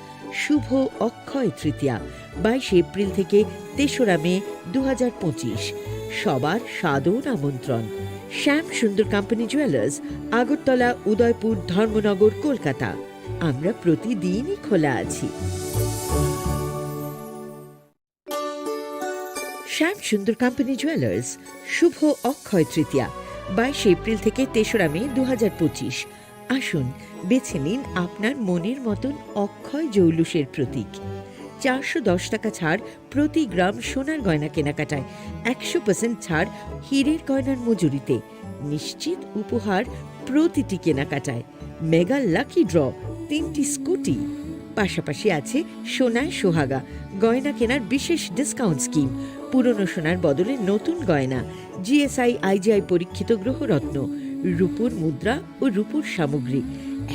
শুভ অক্ষয় তৃতীয়া, বাইশে এপ্রিল থেকে তেসরা মে দু হাজার পঁচিশ। সবার সাদর আমন্ত্রণ। শ্যাম সুন্দর কোম্পানি জুয়েলার্স, আগরতলা, উদয়পুর, ধর্মনগর, কলকাতা। আমরা প্রতিদিনই খোলা আছি। শ্যাম সুন্দর কোম্পানি জুয়েলার্স, শুভ অক্ষয় তৃতীয়া, বাইশে এপ্রিল থেকে তেসরা মে দু হাজার পঁচিশ। আসুন, বেছে নিন আপনার মনের মতন অক্ষয় জৌলুসের প্রতীক। চারশো দশ টাকা ছাড় প্রতি গ্রাম সোনার গয়না কেনাকাটায়, একশো পার্সেন্ট ছাড় হীরের গয়নার মজুরিতে, নিশ্চিত উপহার প্রতিটি কেনাকাটায়, মেগা লাকি ড্র, তিনটি স্কুটি, পাশাপাশি আছে সোনায় সোহাগা, গয়না কেনার বিশেষ ডিসকাউন্ট স্কিম, পুরনো সোনার বদলে নতুন গয়না, জিএসআই আইজিআই পরীক্ষিত গ্রহরত্ন, রূপোর মুদ্রা ও রূপোর সামগ্রী।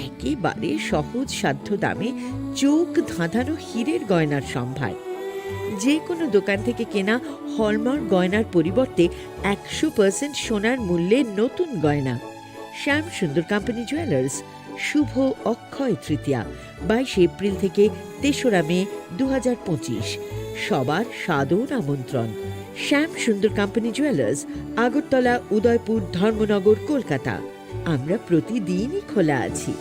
একেবারে সহজ সাধ্য দামে চোখ ধাঁধানো হীরের গয়নার সম্ভার। যে কোনো দোকান থেকে কেনা হলমার্ক গয়নার পরিবর্তে একশো পার্সেন্ট সোনার মূল্যে নতুন গয়না। শ্যাম সুন্দর কোম্পানি জুয়েলার্স, শুভ অক্ষয় তৃতীয়া, বাইশে এপ্রিল থেকে তেসরা মে দু হাজার পঁচিশ। সবার সাদর আমন্ত্রণ। শ্যাম সুন্দর কোম্পানি জুয়েলার্স, আগরতলা, উদয়পুর, ধর্মনগর, কলকাতা। আমরা প্রতিদিনই খোলা আছি।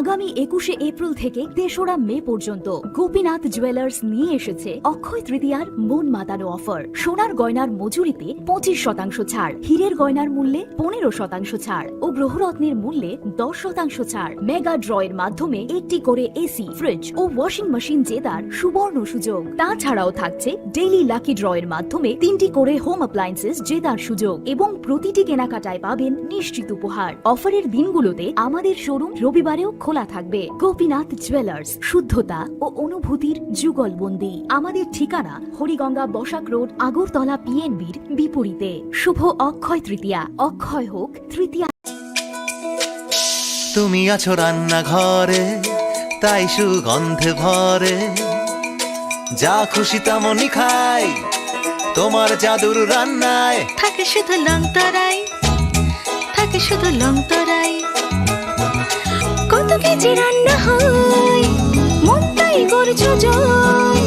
আগামী একুশে এপ্রিল থেকে তেসরা মে পর্যন্ত গোপীনাথ জুয়েলার্স নিয়ে এসেছে অক্ষয় তৃতীয়ার মন মাতানো অফার। সোনার গয়নার মজুরিতে পঁচিশ শতাংশ ছাড়, হীরের গয়নার মূল্যে পনেরো শতাংশ ছাড় ও গ্রহরত্নের মূল্যে দশ শতাংশ ছাড়। মেগা ড্র এর মাধ্যমে একটি করে এসি, ফ্রিজ ও ওয়াশিং মেশিন জেতার সুবর্ণ সুযোগ। তাছাড়াও থাকছে ডেইলি লাকি ড্র এর মাধ্যমে তিনটি করে হোম অ্যাপ্লায়েন্সেস জেতার সুযোগ এবং প্রতিটি কেনাকাটায় পাবেন নিশ্চিত উপহার। অফারের দিনগুলোতে আমাদের শোরুম রবিবারেও খোলা থাকবে। গোপীনাথ জুয়েলার্স, শুদ্ধতা ও অনুভূতির যুগলবন্দি। আমাদের ঠিকানা হরিগঙ্গা বসাক রোড, আগরতলা পিএনবির বিপরীতে। শুভ অক্ষয় তৃতীয়া, অক্ষয় হোক তৃতীয়া। তুমি আছো রান্নাঘরে, তাই সুগন্ধে ভরে। যা খুশি তেমনই খাই, তোমার জাদুর রান্নায়। থাকে শুধু লং তরাই, থাকে শুধু লং তরাই। কত কেজি রান্না হয়, মনটাই করছো জয়।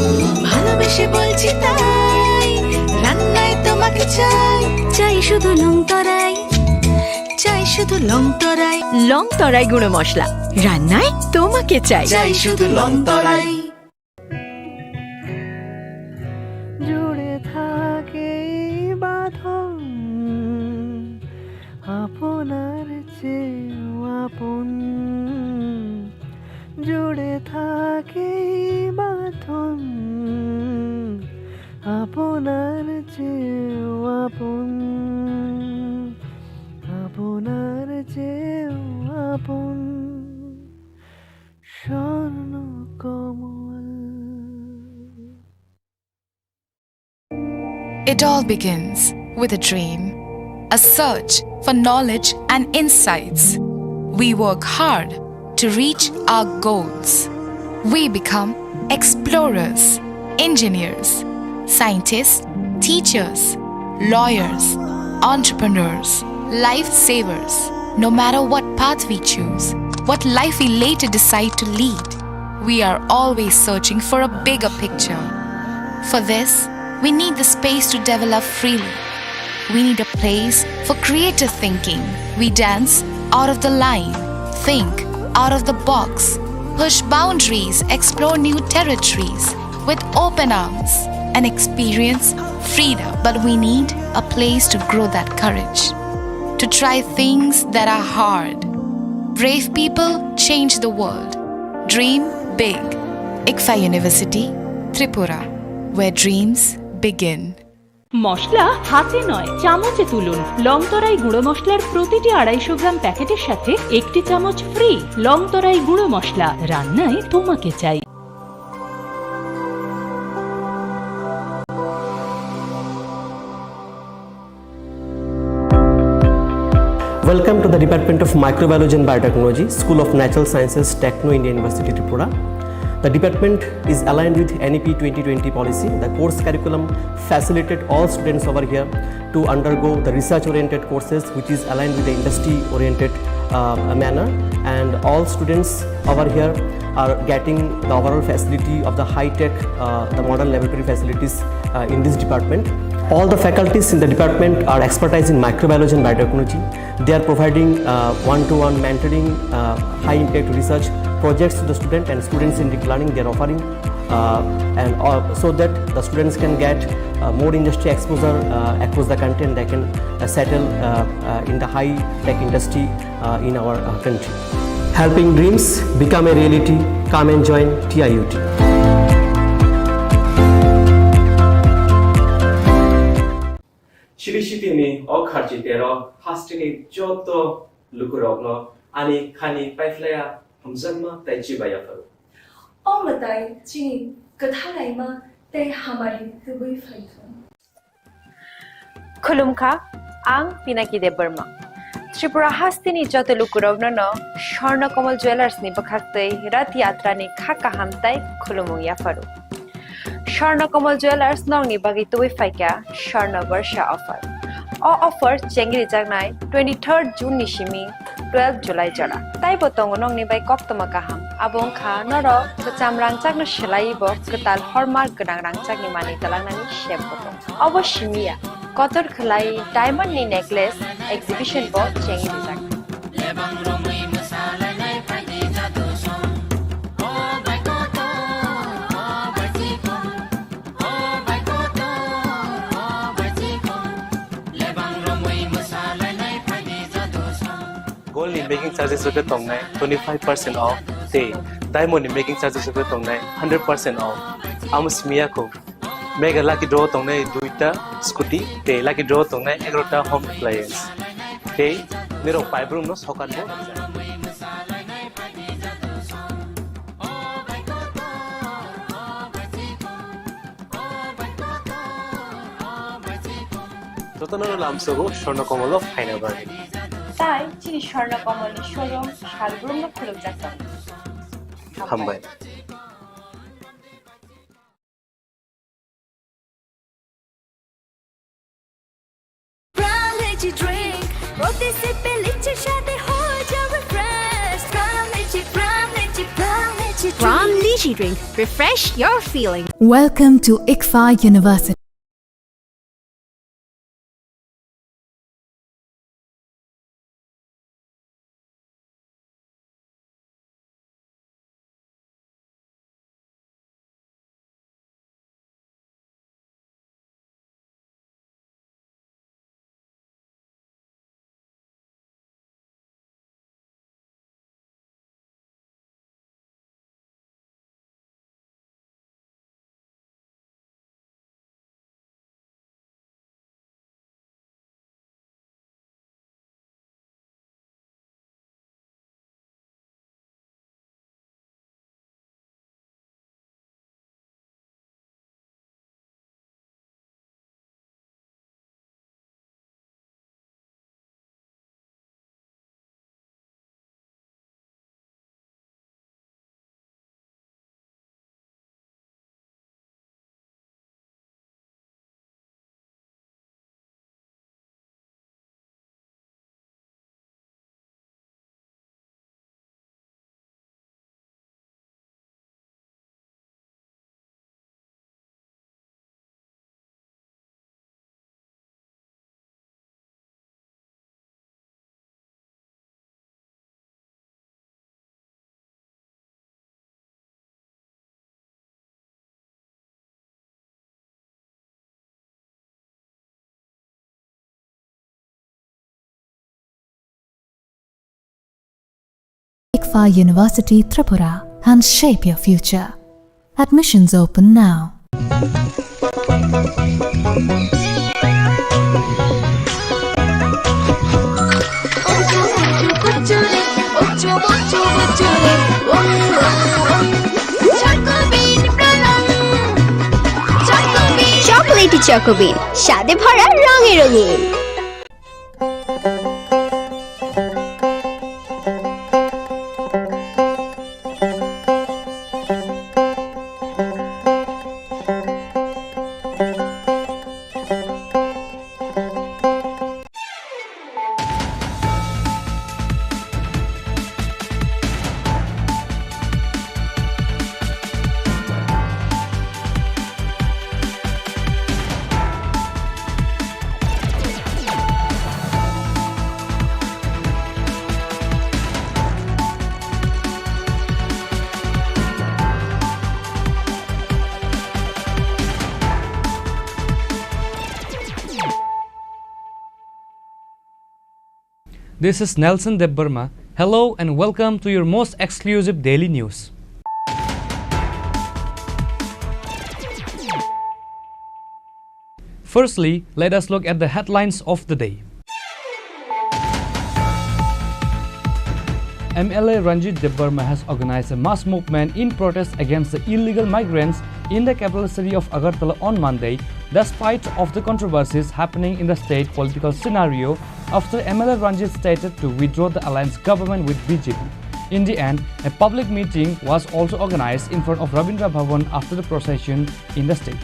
ভালোবেসে বলছি তাই, রান্নায় তোমাকে চাই। চাই শুধু লং তরাই, চাই শুধু লং তরাই। লং তরাই গুঁড়ো মশলা, রান্নায় তোমাকে চাই। চাই শুধু লং তরাই। জুড়ে থাকে এই বাঁধন, আপনার চেয়েও আপন। জুড়ে থাকে এই বাঁধন, আপনার চেয়েও আপন, আপনার চেয়েও আপন। স্বর্ণ কমল। It all begins with a dream, a search for knowledge and insights. We work hard to reach our goals. We become explorers, engineers, scientists, teachers, lawyers, entrepreneurs, lifesavers. No matter what path we choose, what life we later decide to lead, we are always searching for a bigger picture. For this, we need the space to develop freely. We need a place for creative thinking. We dance out of the line, think out of the box, push boundaries, explore new territories with open arms and experience freedom. But we need a place to grow that courage, to try things that are hard. Brave people change the world. Dream big. ICFAI University, Tripura, where dreams begin. মশলা হাতে নয়, চামচে তুলুন। লং তরাই গুঁড়ো মশলার প্রতিটি আড়াইশো গ্রাম প্যাকেটের সাথে একটি চামচ ফ্রি। লং তরাই গুঁড়ো মশলা, রান্নায় তোমাকে চাই। Welcome to the Department of Microbiology and Biotechnology, School of Natural Sciences, Techno India University, Tripura. The department is aligned with N E P twenty twenty policy. The course curriculum facilitate all students over here to undergo the research-oriented courses, which is aligned with the industry-oriented, uh, manner. And all students over here are getting the overall facility of the high-tech, uh, the modern laboratory facilities, uh, in this department. All the faculties in the department are expertise in microbiology and biotechnology. They are providing, uh, one-to-one mentoring, uh, high-impact research projects to the student and students-centric learning they are offering, uh, and, uh, so that the students can get, uh, more industry exposure, uh, across the country, and they can, uh, settle, uh, uh, in the high-tech industry, uh, in our, uh, country. Helping dreams become a reality. Come and join T I U T. Siri sitini o kharchi tero hasteni joto lukurokno ani khani paiphlaiya hamjakma tei chibai yapharo. O mwtai chini kwthalaima tei hamari tubui phaithung. Khulumkha, ang Pinaki Debbarma. Tripura hasteni joto lukurokno no Swarna Kamal Jewellers ni bwkhaktwi Rath Yatra ni kha kaham tei khulumung yapharo. Swarna Kamal Jewellers nokni bagwi tubui phaikha Swarna Barsha offer. O offer chengri jaknai twenty-third June ni simi twelve July jora. Taibo tongo nokni bai koktoma kaham. Abo wngkha norok kwcham rangchakno swlaiwi bo kwtal hallmark gwnang rangchakni manwi twlangnani sep bo tongo. Obo simi ya, kotor khwlai diamond ni necklace exhibition bo chengri rijak. Gold ni making charges rok khe tongnai twenty five percent off, tei diamond ni making charges rok khe tongnai hundred percent off. Amo simi ya kho. Mega lucky draw tongnai duita scooty, tei lucky draw tongnai egarota home appliance. Tei nirok paibrumno sokan bo. Jotono lamsogo Swarna Komolo phaina bagwi. Tai chini Swarna Komolni showroom salbrumno khulukjak tongo. Hambai. Pram Lychee Drink, প্রতি সিপে লিচির স্বাদে হয়ে যাবে fresh। Pram Lychee, Pram Lychee, Pram Lychee Drink। Pram Lychee Drink, refresh your feeling। Welcome to ICFAI University. ICFAI University Tripura and shape your future. Admissions open now. Chocolatey Choco Bean, স্বাদে ভরা রঙে রঙিন। This is Nelson Debbarma. Hello and welcome to your most exclusive daily news. Firstly, let us look at the headlines of the day. M L A Ranjit Debbarma has organized a mass movement in protest against the illegal migrants in the capital city of Agartala on Monday, despite of the controversies happening in the state political scenario after M L A Ranjit stated to withdraw the alliance government with B J P. In the end, a public meeting was also organized in front of Rabindra Bhavan after the procession in the state.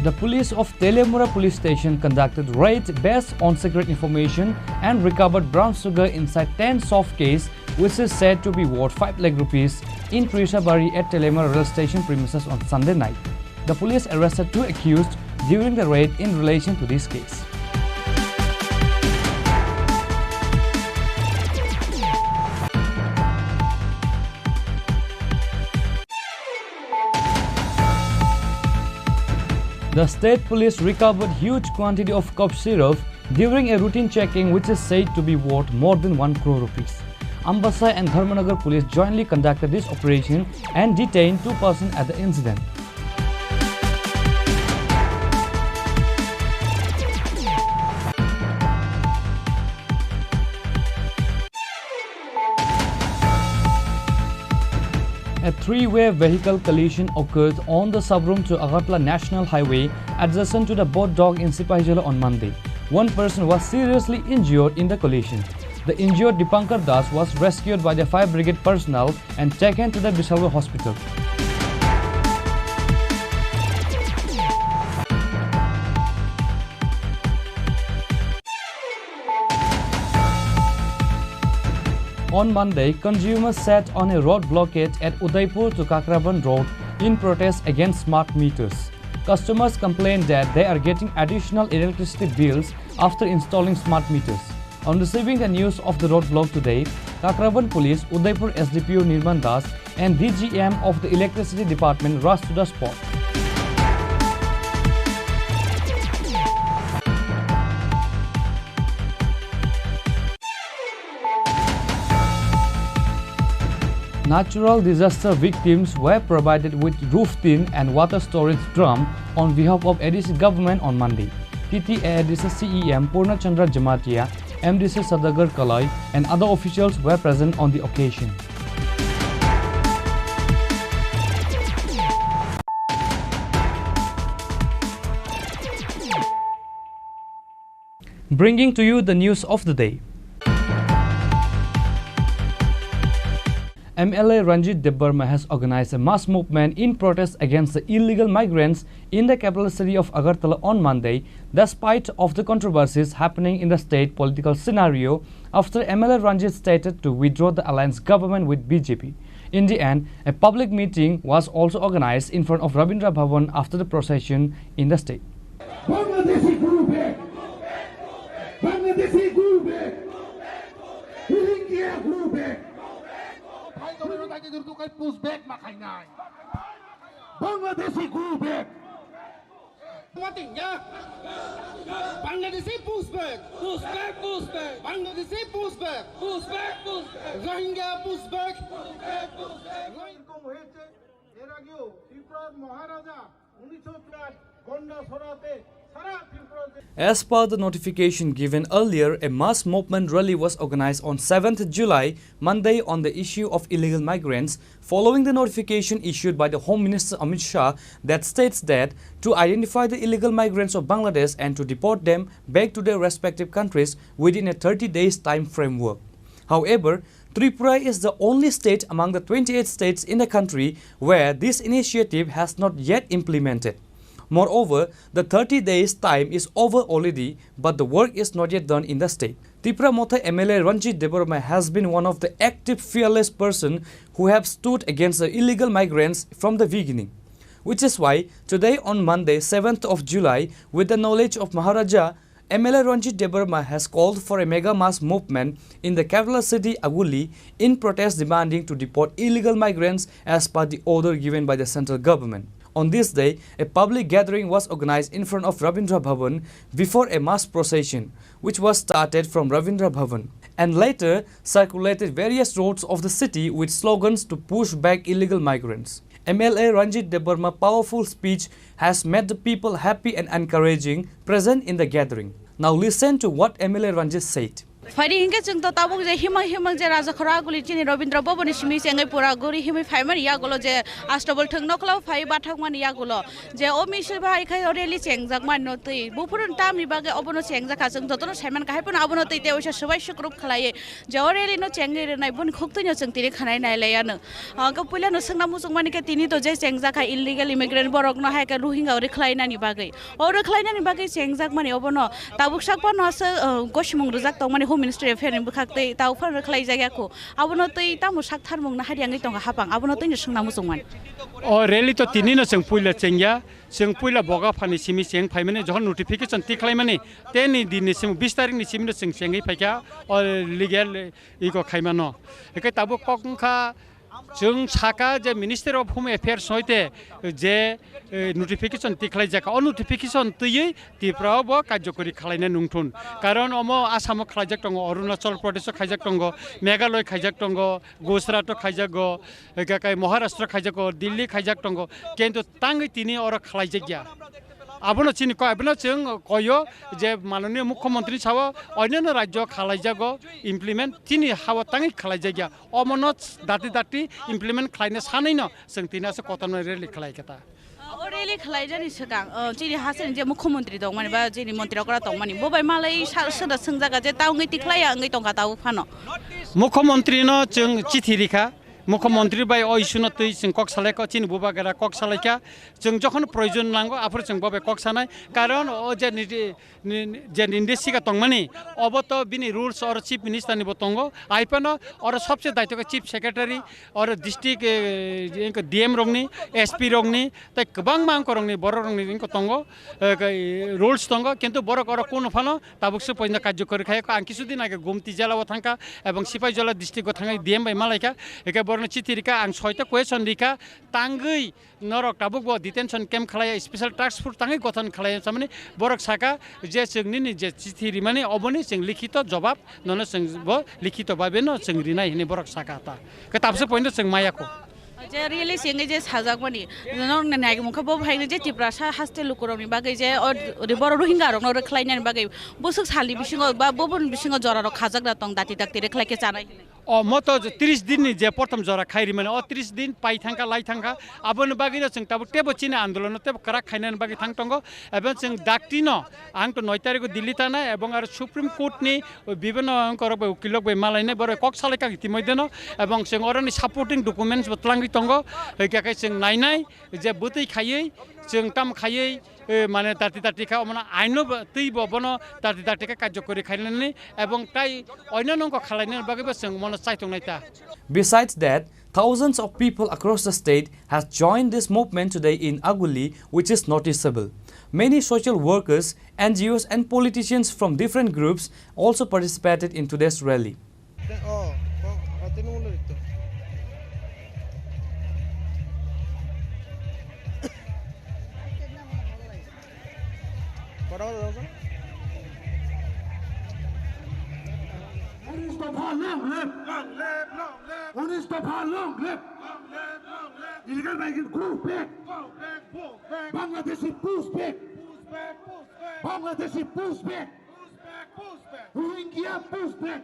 The police of Teliamura police station conducted raid based on secret information and recovered brown sugar inside ten soft case, which is said to be worth five lakh rupees, in Trishabari at Teliamura rail station premises on Sunday night. The police arrested two accused during the raid in relation to this case. The state police recovered huge quantity of cough syrup during a routine checking, which is said to be worth more than one crore rupees. Ambasa and Dharmanagar police jointly conducted this operation and detained two persons at the incident. A three-way vehicle collision occurred on the Sabrum to Agartala National Highway, adjacent to the Bodh Dog in Sipahijala on Monday. One person was seriously injured in the collision. The injured Dipankar Das was rescued by the fire brigade personnel and taken to the Bishalgarh hospital. On Monday, consumers sat on a road blockade at Udaipur to Kakraban Road in protest against smart meters. Customers complained that they are getting additional electricity bills after installing smart meters. On receiving the news of the roadblock today, Kakraban Police, Udaipur S D P O Nirman Das, and D G M of the Electricity Department rushed to the spot. Natural disaster victims were provided with roof tin and water storage drum on behalf of A D C government on Monday. T T A A D C C E M Purna Chandra Jamatia, M D C Sadagar Kalai, and other officials were present on the occasion. Bringing to you the news of the day. M L A Ranjit Debbarma has organized a mass movement in protest against the illegal migrants in the capital city of Agartala on Monday, despite of the controversies happening in the state political scenario after M L A Ranjit stated to withdraw the alliance government with B J P. In the end, a public meeting was also organized in front of Rabindra Bhavan after the procession in the state. Bangladeshi go back! Bangladeshi go back! Rohingya go back! Bangladeshi go back! Mating ya. Bangladeshi push back. Push back, push back. Bangladeshi push back. Push back, push back. Rohingya push back. Push back, push back. এরকম হয়েছে, এর আগেও ত্রিপুরার মহারাজা উনিশশো চার গন্ডা ছড়াতে সারা ত্রিপুরা যে As per the notification given earlier, a mass movement rally was organized on seventh July, Monday, on the issue of illegal migrants, following the notification issued by the Home Minister Amit Shah that states that to identify the illegal migrants of Bangladesh and to deport them back to their respective countries within a thirty days time framework. However, Tripura is the only state among the twenty-eight states in the country where this initiative has not yet implemented. Moreover, the thirty days time is over already, but the work is not yet done in the state. Tipra Motha M L A Ranjit Debbarma has been one of the active, fearless person who have stood against the illegal migrants from the beginning, which is why today on Monday, seventh of July, with the knowledge of Maharaja, M L A Ranjit Debbarma has called for a mega mass movement in the capital city Aguly in protest demanding to deport illegal migrants as per the order given by the central government. On this day, a public gathering was organized in front of Rabindra Bhavan before a mass procession, which was started from Rabindra Bhavan and later circulated various roads of the city with slogans to push back illegal migrants. M L A Ranjit Debbarma powerful speech has made the people happy and encouraging present in the gathering. Now listen to what M L A Ranjit said. Phaidi hinkhe chwng to tabuk je himang himang je Rajakhora aguli chini Rabindra Bhavan ni simi chengwi pura guri himwi phaimani yagulo je Astabal thwng nokla phai bathakmani yagulo je o misil bahai khai o rally chengjakmani no twi buphuru tamni bagwi obono chengjak kha chwng jotono saiman kahai phano abono twi tei oisa swbai sukrup khlaiwi je o rally no chengwi rwnai boni khuktwi no chwng tini khanai nai lai ano. Hwnkhe puila no swngna muchungmani khe tini to je chengjak kha illegal immigrant borok no hai khe Rohingya o rwkhlainani bagwi. O rwkhlainani bagwi chengjakmani obono tabuk sak phano aswk, uh, gosimung rwjak tongmani Home Ministry Affair ni bwkhak tei tabuk phano rwkhlaijak ya kho. Abono twi tamo sak tharmung na hari wngwi tongo hapang, abono twino swngna muchungmani. O rally to tini no chwng puila chengya, chwng puila Bogaphani simi cheng phaimani, jokhon notification tikhlaimani, teni din ni simi, bis tarik ni simi no chwng chengwi phaikha o legal iko khaimano. Hwnkhe tabuk kok wngkha, chwng saka je Minister of Home Affairs hoite je, eh, notification tikhlaijak, o notification twiwi Tripura o bo karjokori khlaina nungthun. Karon omo Assam o khlaijak tongo, Arunachal Pradesh o khaijak tongo, Meghalaya khaijak tongo, Gujarat o khaijago, eh, kakai Maharashtra khaijago, Delhi khaijak tongo, kintu tangwi tini oro khlaijakya. Abono chini koi, abono chwng koyo je mananiya mukhyamantri sao, onyono rajyo khalaijago implement, chini hao tangwi khlaijakya. Omono dati dati implement khlaina sanwi no chwng tini aswk kotorma rally khlai khe ta. O rally khlaijani swkang, o, chini hasteni je mukhyamantri tongmani ba chini mantri okra tongmani, bo bai malai sa-, soda swngjaga je ta wngwi tikhlaiya wngwi tongkha tabuk phano. Mukhyamantri no chwng chithi rikha, mukhyamantri bai o issue no twi chwng kok salai kha, chini bubagra kok salai kha, chwng jokhon proyojon nango aphuru chwng bo bai kok sanai, karon o je ni-, ni-, ni-, je ninde siga tongmani, obo to bini rules oro Chief Minister ni bo tongo, ai phano oro sobse daitokhe Chief Secretary, oro district, eh, D M rokni, S P rokni, tei kwbangma angkorokni, bororokni wngkha tongo, eh, rules tongo, kintu borok oro kuno phano tabuk se poino karjokori khai kha. Ang kisu din age Gumti jela o thangkha ebong Sipaijala district o thangwi D M bai malaikha, hwnkhe borokno chithi rikha, ang soita question rikha, tangwi norok tabuk bo detention camp khlai special task force tangwi gothon khlai samani borok saka je chwng nini je chithi rimani oboni chwng likhito jobab nono chwng bo likhito babe no chwng rinai hinwi borok saka ta. Khe tabuk se poino chwng maya kho. Je rally se wngwi je sajakmani, norokni naimungkha bo hai je Tiprasa haste lukurokni bagwi je o ri-, borok Rohingya rokno rwkhlainani bagwi bwswk salni bisingo ba bubun bisingo jorarok khajakna tong dati dakti rwkhlai khe chanai hinwi. O moto je tris din ni je prothom jora khai rimani, o tris din pai thangkha, lai thangkha, aboni bagwi no chwng tabuk tebo chini andolon no tebo kwrak khainani bagwi thang tongo, ebong chwng dakti no ang to noi tarikh o Delhi thanai ebong aro Supreme Court ni bibhinno angkorok bai ukilok bai malainai borok kok salai kha itimodhye no, ebong chwng oroni supporting documents bo twlangwi tongo, hwnkhe khe chwng nainai je bwtwi khaiwi chwng tam khaiwi, eh, mane dati dati kha omono aino bo twi bo bono dati dati kha karjokori khainani ebong tai oino nongko khalainani bagwi bo chwng mono chaitongnai ta. Besides that, thousands of people across the state has joined this movement today in Aguli, which is noticeable. Many social workers, N G Os and politicians from different groups also participated in today's rally. উনিশ দফা long live! উনিশ দফা long live! Illegal migrant go back! Bangladeshi push back! Bangladeshi push back! Rohingya push back!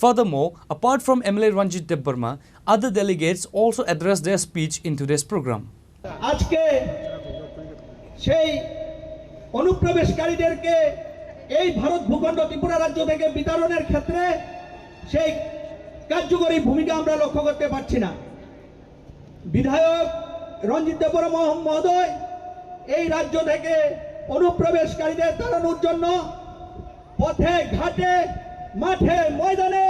Furthermore, apart from M L A Ranjit Debbarma, other delegates also addressed their speech in today's program. আজকে সেই অনুপ্রবেশকারীদেরকে এই ভারত ভূখণ্ড ত্রিপুরা রাজ্য থেকে বিতাড়নের ক্ষেত্রে সেই কার্যকরী ভূমিকা আমরা লক্ষ্য করতে পারছি না। বিধায়ক রঞ্জিত দেববর্মা মহ-, মহোদয় এই রাজ্য থেকে অনুপ্রবেশকারীদের তাড়ানোর জন্য পথে ঘাটে, মাঠে ময়দানে,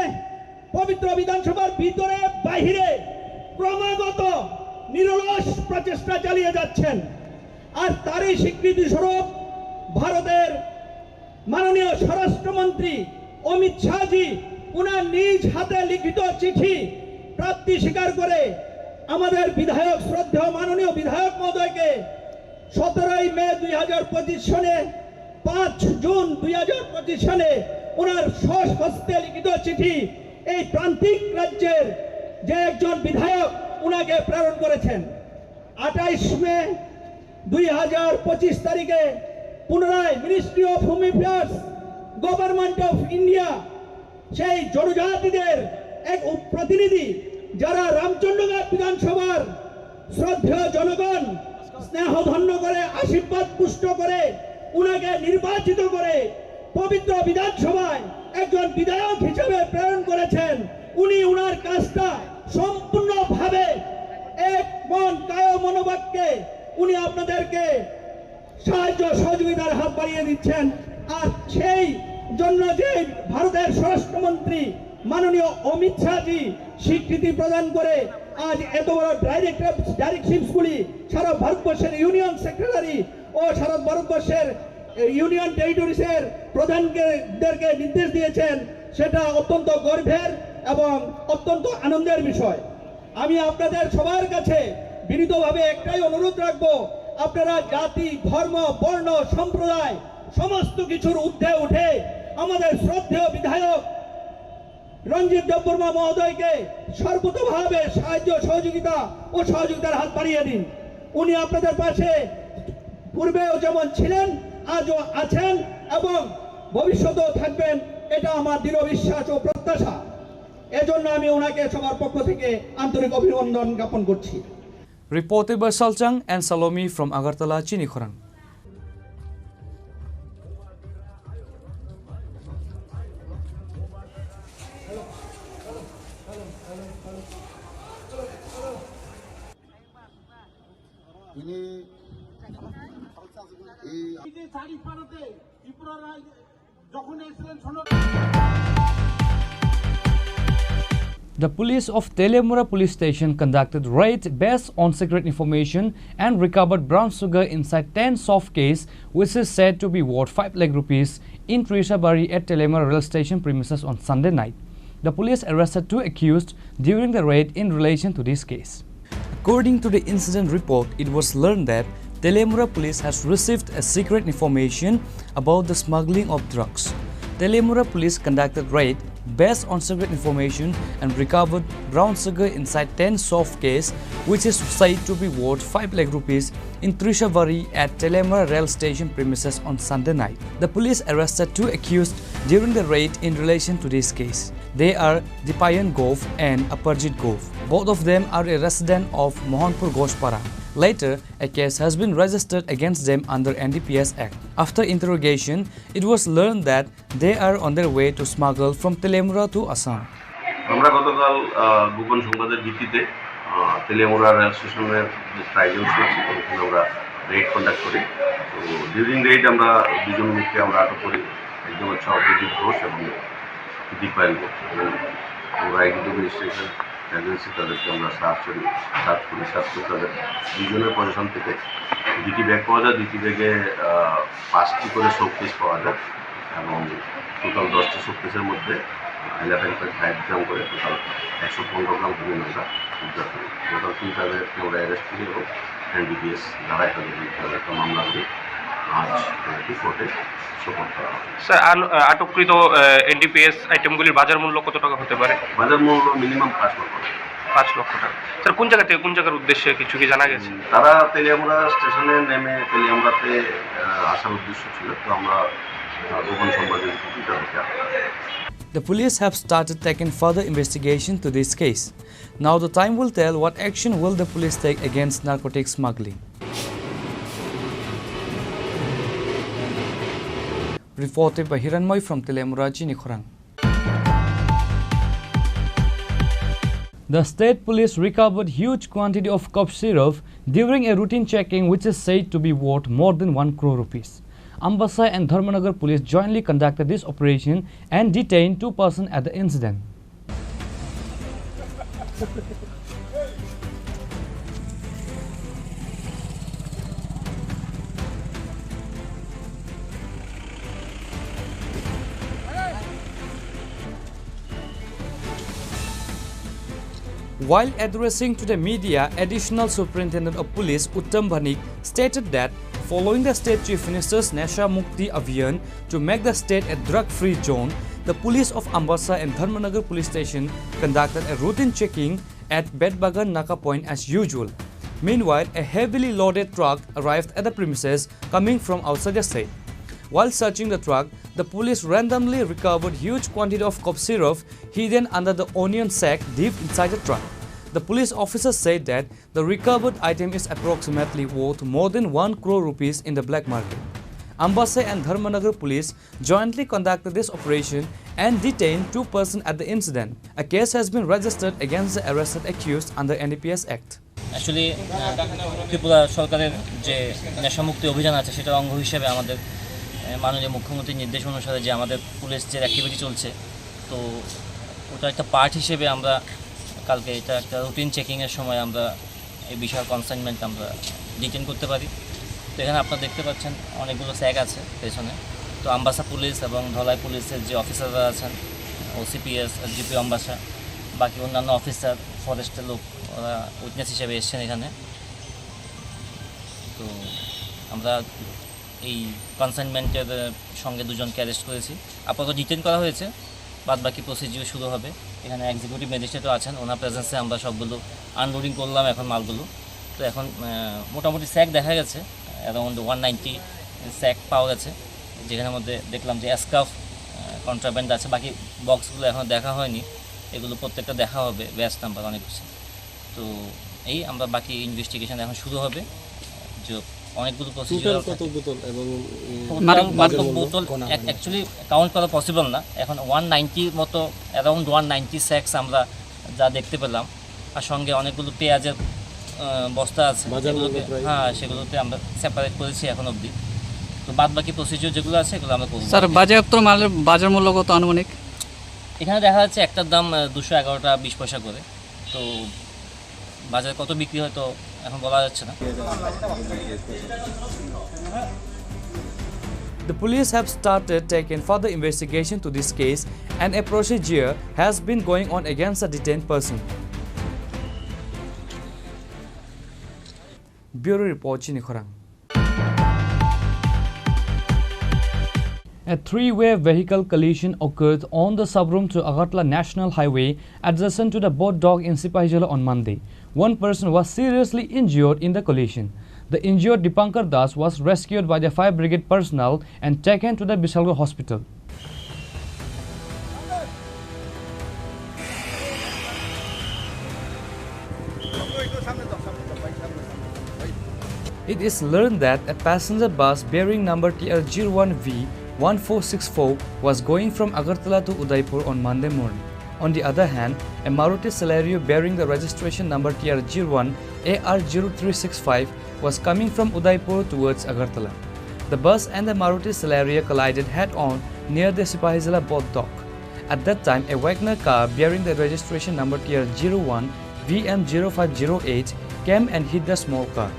পবিত্র বিধানসভার ভিতরে বাইরে ক্রমাগত নিরলস প্রচেষ্টা চালিয়ে যাচ্ছেন। আর তারই স্বীকৃতি স্বরূপ ভারতের মাননীয় স্বরাষ্ট্রমন্ত্রী অমিত শাহজি ওনার নিজ হাতে লিখিত চিঠি প্রাপ্তি স্বীকার করে আমাদের বিধায়ক, শ্রদ্ধেয় মাননীয় বিধায়ক মহোদয়কে সতেরোই মে দুই হাজার পঁচিশ সনে, পাঁচ জুন দুই হাজার পঁচিশ সনে ওনার স্বহস্তে লিখিত চিঠি এই প্রান্তিক রাজ্যের যে একজন বিধায়ক ওনাকে প্রেরণ করেছেন। আঠাইশ মে দুই হাজার পঁচিশ তারিখে পুনরায় ministry of home affairs government of India সেই জনজাতিদের এক উপ-, প্রতিনিধি, যারা রামচন্দ্রঘাট বিধানসভার শ্রদ্ধেয় জনগণ স্নেহধন্য করে, আশীর্বাদ পুষ্ট করে, উনাকে নির্বাচিত করে পবিত্র বিধানসভায় একজন বিধায়ক হিসেবে প্রেরণ করেছেন। উনি উনার কাজটা সম্পূর্ণভাবে এক মন কায় মনোবাক্যে উনি আপনাদেরকে সাহায্য সহযোগিতার হাত বাড়িয়ে দিচ্ছেন। আর সেই জন্য যে ভারতের স্বরাষ্ট্রমন্ত্রী মাননীয় অমিত শাহজি স্বীকৃতি প্রদান করে আজ এত বড় ডাইরেক্টর, ডাইরেক্ট শিপসগুলি সারা ভারতবর্ষের ইউনিয়ন সেক্রেটারি ও সারা ভারতবর্ষের ইউনিয়ন টেরিটরিজের প্রধানদেরকে নির্দেশ দিয়েছেন, সেটা অত্যন্ত গর্বের এবং অত্যন্ত আনন্দের বিষয়। আমি আপনাদের সবার কাছে বিনীতভাবে একটাই অনুরোধ রাখবো, আপনারা জাতি, ধর্ম, বর্ণ, সম্প্রদায় সমস্ত কিছুর ঊর্ধ্বে উঠে আমাদের শ্রদ্ধেয় বিধায়ক রঞ্জিত দেববর্মা মহোদয়কে সর্বতোভাবে সাহায্য সহযোগিতা ও সহযোগিতার হাত বাড়িয়ে দিন। উনি আপনাদের পাশে পূর্বেও যেমন ছিলেন, আজও আছেন এবং ভবিষ্যতেও থাকবেন, এটা আমার দৃঢ় বিশ্বাস ও প্রত্যাশা। এজন্য আমি ওনাকে সবার পক্ষ থেকে আন্তরিক অভিনন্দন জ্ঞাপন করছি। Reported by Salchang and Salomi from Agartala, Chinikhorang. The police of Teliamura police station conducted raid based on secret information and recovered brown sugar inside ten soft case, which is said to be worth five lakh rupees, in Trishabari at Teliamura rail station premises on Sunday night. The police arrested two accused during the raid in relation to this case. According to the incident report, it was learned that Teliamura police has received a secret information about the smuggling of drugs. Teliamura police conducted raid based on secret information and recovered brown sugar inside ten soft case, which is said to be worth five lakh rupees, in Trishabari at Teliamura rail station premises on Sunday night. The police arrested two accused during the raid in relation to this case. They are Dipayan Gov and Aparjit Gov. Both of them are a resident of Mohanpur Gospara. Later, a case has been registered against them under N D P S Act. After interrogation, it was learned that they are on their way to smuggle from Teliamura to Assam. আমরা গতকাল, আহ, গোপন সংবাদের ভিত্তিতে, আহ, তেলিয়ামুড়া রেল স্টেশনের যে ট্রাইজেল ছিল, ওখানে আমরা রেড কন্ডাক্ট করি। তো ডিউরিং রেড আমরা দুজন লোককে আমরা আটক করি। একজন হচ্ছে অভিজিৎ ঘোষ এবং দীপায়ন ঘোষ। এবং আমরা এক্সিকিউটিভ ম্যাজিস্ট্রেটের এজেন্সি তাদেরকে আমরা সার্চ করি, সার্চ করি, সার্চ করে তাদের দুজনের পজিশন থেকে দুটি ব্যাগ পাওয়া যায়। দুটি ব্যাগে, আহ, পাঁচটি করে শোপিস পাওয়া যায় এবং টোটাল দশটি শোপিসের মধ্যে ইলেভেন পয়েন্ট ফাইভ গ্রাম করে টোটাল একশো পনেরো গ্রাম হেরোইন আমরা উদ্ধার করি। টোটাল তিন তাদেরকে আমরা অ্যারেস্ট করি এবং এনডিপিএস ধারায় তাদের বিরুদ্ধে আমরা একটা মামলা করি। আজ তাদেরকে কোর্টে সোপর্দ করা হবে। স্যার, আন-, আহ, আটককৃত, আহ, এনডিপিএস আইটেমগুলির বাজার মূল্য কত টাকা হতে পারে? বাজার মূল্য মিনিমাম পাঁচ লক্ষ টাকা। পাঁচ লক্ষ টাকা। স্যার, কোন জায়গা থেকে কোন জায়গার উদ্দেশ্যে কিছু কি জানা গেছে? উম, তারা তেলিয়ামুড়া স্টেশনে নেমে তেলিয়ামুড়াতে, আহ, আসার উদ্দেশ্য ছিল, তো আমরা, আহ, গোপন সংবাদের ভিত্তিতে তাদেরকে আটক করি। The police have started taking further investigation to this case. Now the time will tell what action will the police take against narcotic smuggling. Reported by Hiranmoy from Teliamura, Chinikhorang. The state police recovered huge quantity of cough syrup during a routine checking, which is said to be worth more than one crore rupees. Ambasa and Dharmanagar police jointly conducted this operation and detained two persons at the incident. While addressing to the media, Additional Superintendent of Police Uttam Bhanik stated that following the state chief minister's Nasha Mukti Abhiyan to make the state a drug-free zone, the police of Ambasa and Dharmanagar police station conducted a routine checking at Betbagan Naka point as usual. Meanwhile, a heavily loaded truck arrived at the premises coming from outside the state. While searching the truck, the police randomly recovered huge quantity of cough syrup hidden under the onion sack deep inside the truck. The police officer said that the recovered item is approximately worth more than one crore rupees in the black market. Ambasa and Dharmanagar police jointly conducted this operation and detained two persons at the incident. A case has been registered against the arrested accused under N D P S Act. Actually Tripura সরকারের যে নেশামুক্তি অভিযান আছে, সেটার অঙ্গ হিসেবে আমাদের আহ, মাননীয় মুখ্যমন্ত্রীর নির্দেশ অনুসারে যে আমাদের পুলিশ যে অ্যাক্টিভিটি চলছে, তো ওটা একটা পার্ট হিসেবে আমরা কালকে এটা একটা রুটিন চেকিংয়ের সময় আমরা এই বিষয়ে কনসাইনমেন্ট আমরা ডিটেন করতে পারি। তো এখানে আপনারা দেখতে পাচ্ছেন, অনেকগুলো স্যাক আছে পেছনে। তো আম্বাসা পুলিশ এবং ধলাই পুলিশের যে অফিসাররা আছেন, ওসিপিএস, জিপি আম্বাসা, বাকি অন্যান্য অফিসার, ফরেস্টের লোক, ওরা উইটনেস হিসেবে এসছেন এখানে। তো আমরা এই কনসাইনমেন্টের সঙ্গে দুজনকে অ্যারেস্ট করেছি। আপাতত ডিটেন করা হয়েছে, বাদ বাকি প্রসিডিউর শুরু হবে। এখানে এক্সিকিউটিভ ম্যাজিস্ট্রেটও আছেন, ওনার প্রেজেন্সে আমরা সবগুলো আনলোডিং করলাম এখন মালগুলো। তো এখন আহ, মোটামুটি স্যাক দেখা গেছে, অ্যারাউন্ড ওয়ান নাইনটি স্যাক পাওয়া গেছে, যেখানের মধ্যে দেখলাম যে স্কার্ফ কন্ট্রাব্যান্ড আছে। বাকি বক্সগুলো এখনও দেখা হয়নি, এগুলো প্রত্যেকটা দেখা হবে, ব্যাচ নাম্বার অনেক কিছু। তো এই আমরা বাকি ইনভেস্টিগেশন এখন শুরু হবে। যে অনেকগুলো প্রসিডিউর টোটাল কত বোতল এবং, উম, মাদক, মাদক বোতল অ্যাকচুয়ালি কাউন্ট করা পসিবল না। এখন ওয়ান নাইনটির মতো, অ্যারাউন্ড ওয়ান নাইনটি স্যাক্স আমরা যা দেখতে পেলাম, আর সঙ্গে অনেকগুলো পেঁয়াজের আহ, বস্তা আছে, বাজার মূল্য যেগুলোকে প্রায় হ্যাঁ, সেগুলোতে আমরা সেপারেট করেছি এখন অবধি। তো বাদ বাকি প্রসিডিউর যেগুলো আছে, এগুলো আমরা করবো। স্যার, বাজেয়াপ্ত মালের বাজার মূল্য কত আনুমানিক? এখানে দেখা যাচ্ছে একটার দাম আহ, দুশো এগারো টাকা বিশ পয়সা করে। তো বাজারে কত বিক্রি হয়, তো এখন বলা যাচ্ছে না। The police have started taking further investigation to this case and a procedure has been going on against the detained person. Bureau Report, Chini Khorang. A three-way vehicle collision occurred on the Sabrum to Agartala National Highway adjacent to the Bodh Dock in Sipahijala on Monday. One person was seriously injured in the collision. The injured Dipankar Das was rescued by the fire brigade personnel and taken to the Bishalgarh hospital. It is learned that a passenger bus bearing number T R zero one V one four six four was going from Agartala to Udaipur on Monday morning. On the other hand, a Maruti Celerio bearing the registration number T R zero one A R zero three six five was coming from Udaipur towards Agartala. The bus and the Maruti Celerio collided head-on near the Sipahijala Bodh Dock. At that time, a Wagoner car bearing the registration number T R zero one V M zero five zero eight came and hit the small car.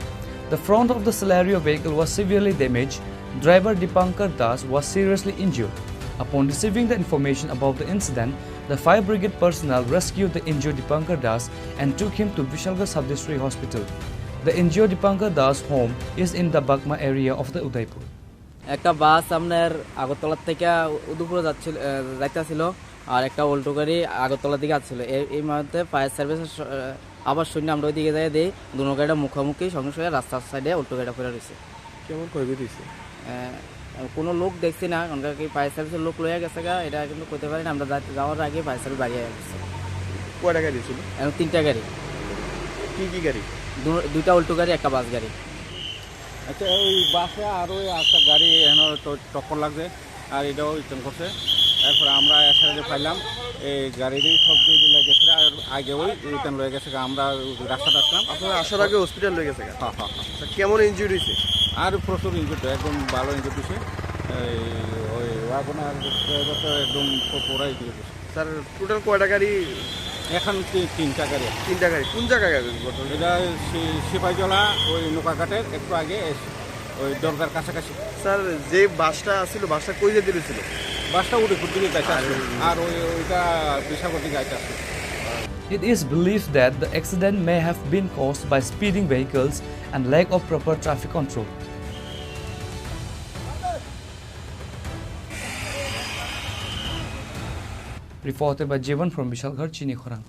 The front of the Celerio vehicle was severely damaged. Driver Dipankar Das was seriously injured. Upon receiving the information about the incident, the fire brigade personnel rescued the injured Dipankar Das and took him to Bishalgarh Sub-District Hospital. The injured Dipankar Das' home is in the Bagma area of the Udaipur. একটা বাস আপনার আগরতলা থেকে উদয়পুরে যাচ্ছিল, আহ, যাইতেছিল, আর একটা অল্টো গাড়ি আগরতলার দিকে আসছিল। এই, এই মুহূর্তে ফায়ার সার্ভিসের স-, আহ, আবার শুনে আমরা ওইদিকে যাই, দেখি দুনো গাড়িটা মুখোমুখি, সঙ্গে সঙ্গে রাস্তার সাইডে অল্টো গাড়িটা পড়ে রয়েছে। কেমন ক্ষয়ক্ষতি হয়েছে? আহ, কোনো লোক দেখছি না, কারণ কি ফায়ার সার্ভিসের লোক লইয়া গেছে গা, এটা কিন্তু কইতে পারি না। আমরা যা-, যাওয়ার আগে ফায়ার সার্ভিস বাড়ি হয়ে গেছে। কয়টা গাড়ি ছিল? এখন তিনটা গাড়ি। কি কি গাড়ি? দু-, দুইটা অল্টো গাড়ি, একটা বাস গাড়ি। আচ্ছা, ওই বাসে আর ওই একটা গাড়ি এখানে ট-, টক্কর লাগছে, আর এটাও রিটার্ন করছে। এরপরে আমরা এসে যে পাইলাম, এই গাড়িরই সব দিয়ে দিলে গেছে, আর আগে ওই রিটার্ন লয়ে গেছে, আমরা রাস্তাটা আসলাম। আপনারা আসার আগে হসপিটাল লয়ে গেছে গা? হ্যাঁ, হ্যাঁ, হ্যাঁ। আচ্ছা, কেমন ইনজুরি হয়েছে? আর প্রচুর ইনজুরি, একদম ভালো ইনজুরি হয়েছে। এই ওই ওয়াগনার ড্রাইভার তো একদম প-, পুরাই ইনজুরি হয়েছে। স্যার, টোটাল কয়টা গাড়ি? এখন তি-, তিনটা গাড়ি। তিনটা গাড়ি। কোন জায়গায় গাড়ি ঘটনা? এটা সি-, সিপাহীজলা, ওই নৌকাঘাটের একটু আগে এসে, ওই দরগার কাছাকাছি। স্যার, যে বাসটা ছিল, বাসটা কই যেতে ছিল? বাসটা উদয়পুর দিকে যাইতে আর আসলো। আর ওই, ওইটা বিশালগড় দিকে যাইতে আসলো। It is believed that the accident may have been caused by speeding vehicles and lack of proper traffic control. Reported by Jeevan from Bishalgarh, Chini Khorang.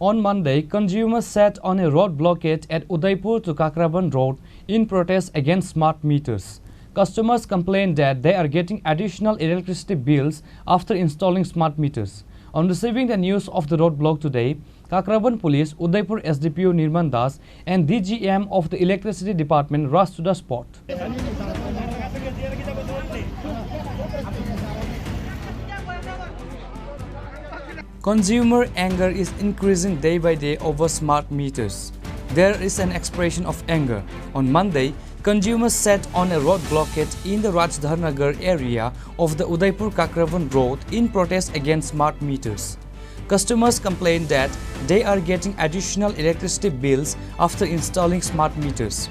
On Monday, consumers sat on a road blockade at Udaipur to Kakraban Road in protest against smart meters. Customers complained that they are getting additional electricity bills after installing smart meters. On receiving the news of the roadblock today, Kakraban Police, Udaipur S D P O Nirman Das, and D G M of the Electricity Department rushed to the spot. Consumer anger is increasing day by day over smart meters. There is an expression of anger. On Monday, consumers sat on a road blockade in the Rajdhar Nagar area of the Udaipur Kakravan Road in protest against smart meters. Customers complained that they are getting additional electricity bills after installing smart meters.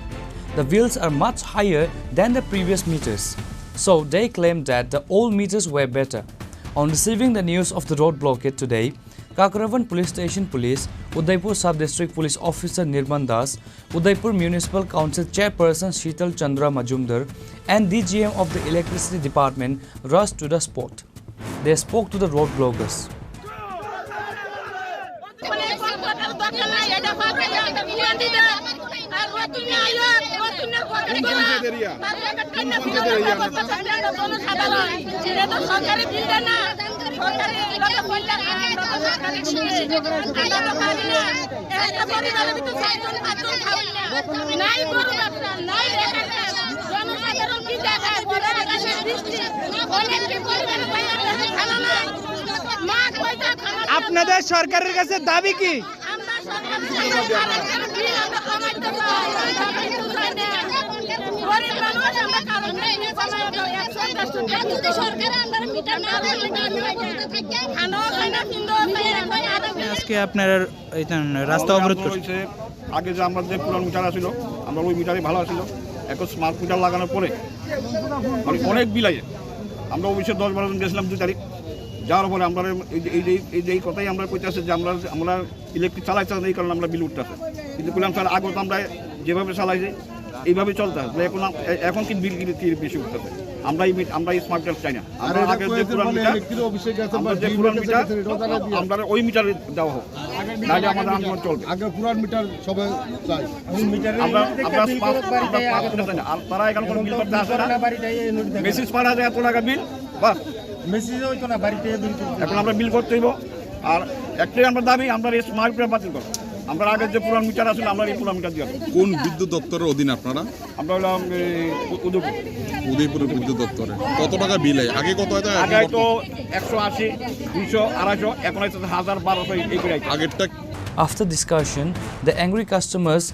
The bills are much higher than the previous meters, so they claim that the old meters were better. On receiving the news of the road blockade today, Kakravan Police Station Police, Udaipur Sub-District Police Officer Nirman Das, Udaipur Municipal Council Chairperson Sheetal Chandra Majumdar, and D G M of the Electricity Department rushed to the spot. They spoke to the road bloggers. আপনাদের সরকারের কাছে দাবি কি? আজকে আপনারা এই রাস্তা অবরোধ করছেন। হয়েছে, আগে যে আমরা যে পুরান মিটার আছিল, আমরা ওই মিটারই ভালো আছিল। এখন স্মার্ট মিটার লাগানোর পরে মানে অনেক বিল আইছে। আমরা অফিসে দশ বারো জন গেছিলাম দুই তারিখ, যাওয়ার পরে আমরা এই যে, এই যে, এই যে এই কথাই আমরা কইতেছে যে আমরা, আমরা ইলেকট্রিক চালাইতে এই কারণে আমরা বিল উঠতেছে। কিন্তু বললাম, "স্যার, আগে তো আমরা যেভাবে চালাইছি, এইভাবে চলতে হবে। এখন আম-, এ-, এখন কি বিল কি, কি বেশি উঠতেছে? আমরা এই মিট-, আমরা এই স্মার্ট মিটার চাই না। আমরা আগে যে পুরান মিটার, আমরা যে পুরান মিটার, আমরা ওই মিটারে দেওয়া হোক, নাহলে আমাদের আন্দোলন চলবে।" আগে পুরান মিটার সবাই চাই। আমরা, আমরা স্মার্ট, আমরা স্মার্ট মিটার চাই না। আর তারা এখানে কোনো বিল করতে আসে না। মেসেজ পাঠা যায় এত টাকা বিল, বাস। মেসেজ হইতো না, বাড়িতে বিল করতে। এখন আমরা বিল করতে হইব। আর একটাই আমরা দাবি, আমরা এই স্মার্ট মিটার বাতিল করো। আমরা আগে যে পুরান মিটার আসলে আমরা এই পুরান মিটার দিয়ে আসবো। কোন বিদ্যুৎ দপ্তরের অধীন আপনারা? আমরা হলাম এই উ-, উদয়পুর। উদয়পুরের বিদ্যুৎ দপ্তরে। কত টাকা বিল হয়? আগে কত হতো? আগে এখন হয়তো কত? একশো আশি, দুইশো, আড়াইশো, এখন হয়তো হাজার, বারোশো এই করে। আগেরটা After discussion, the angry customers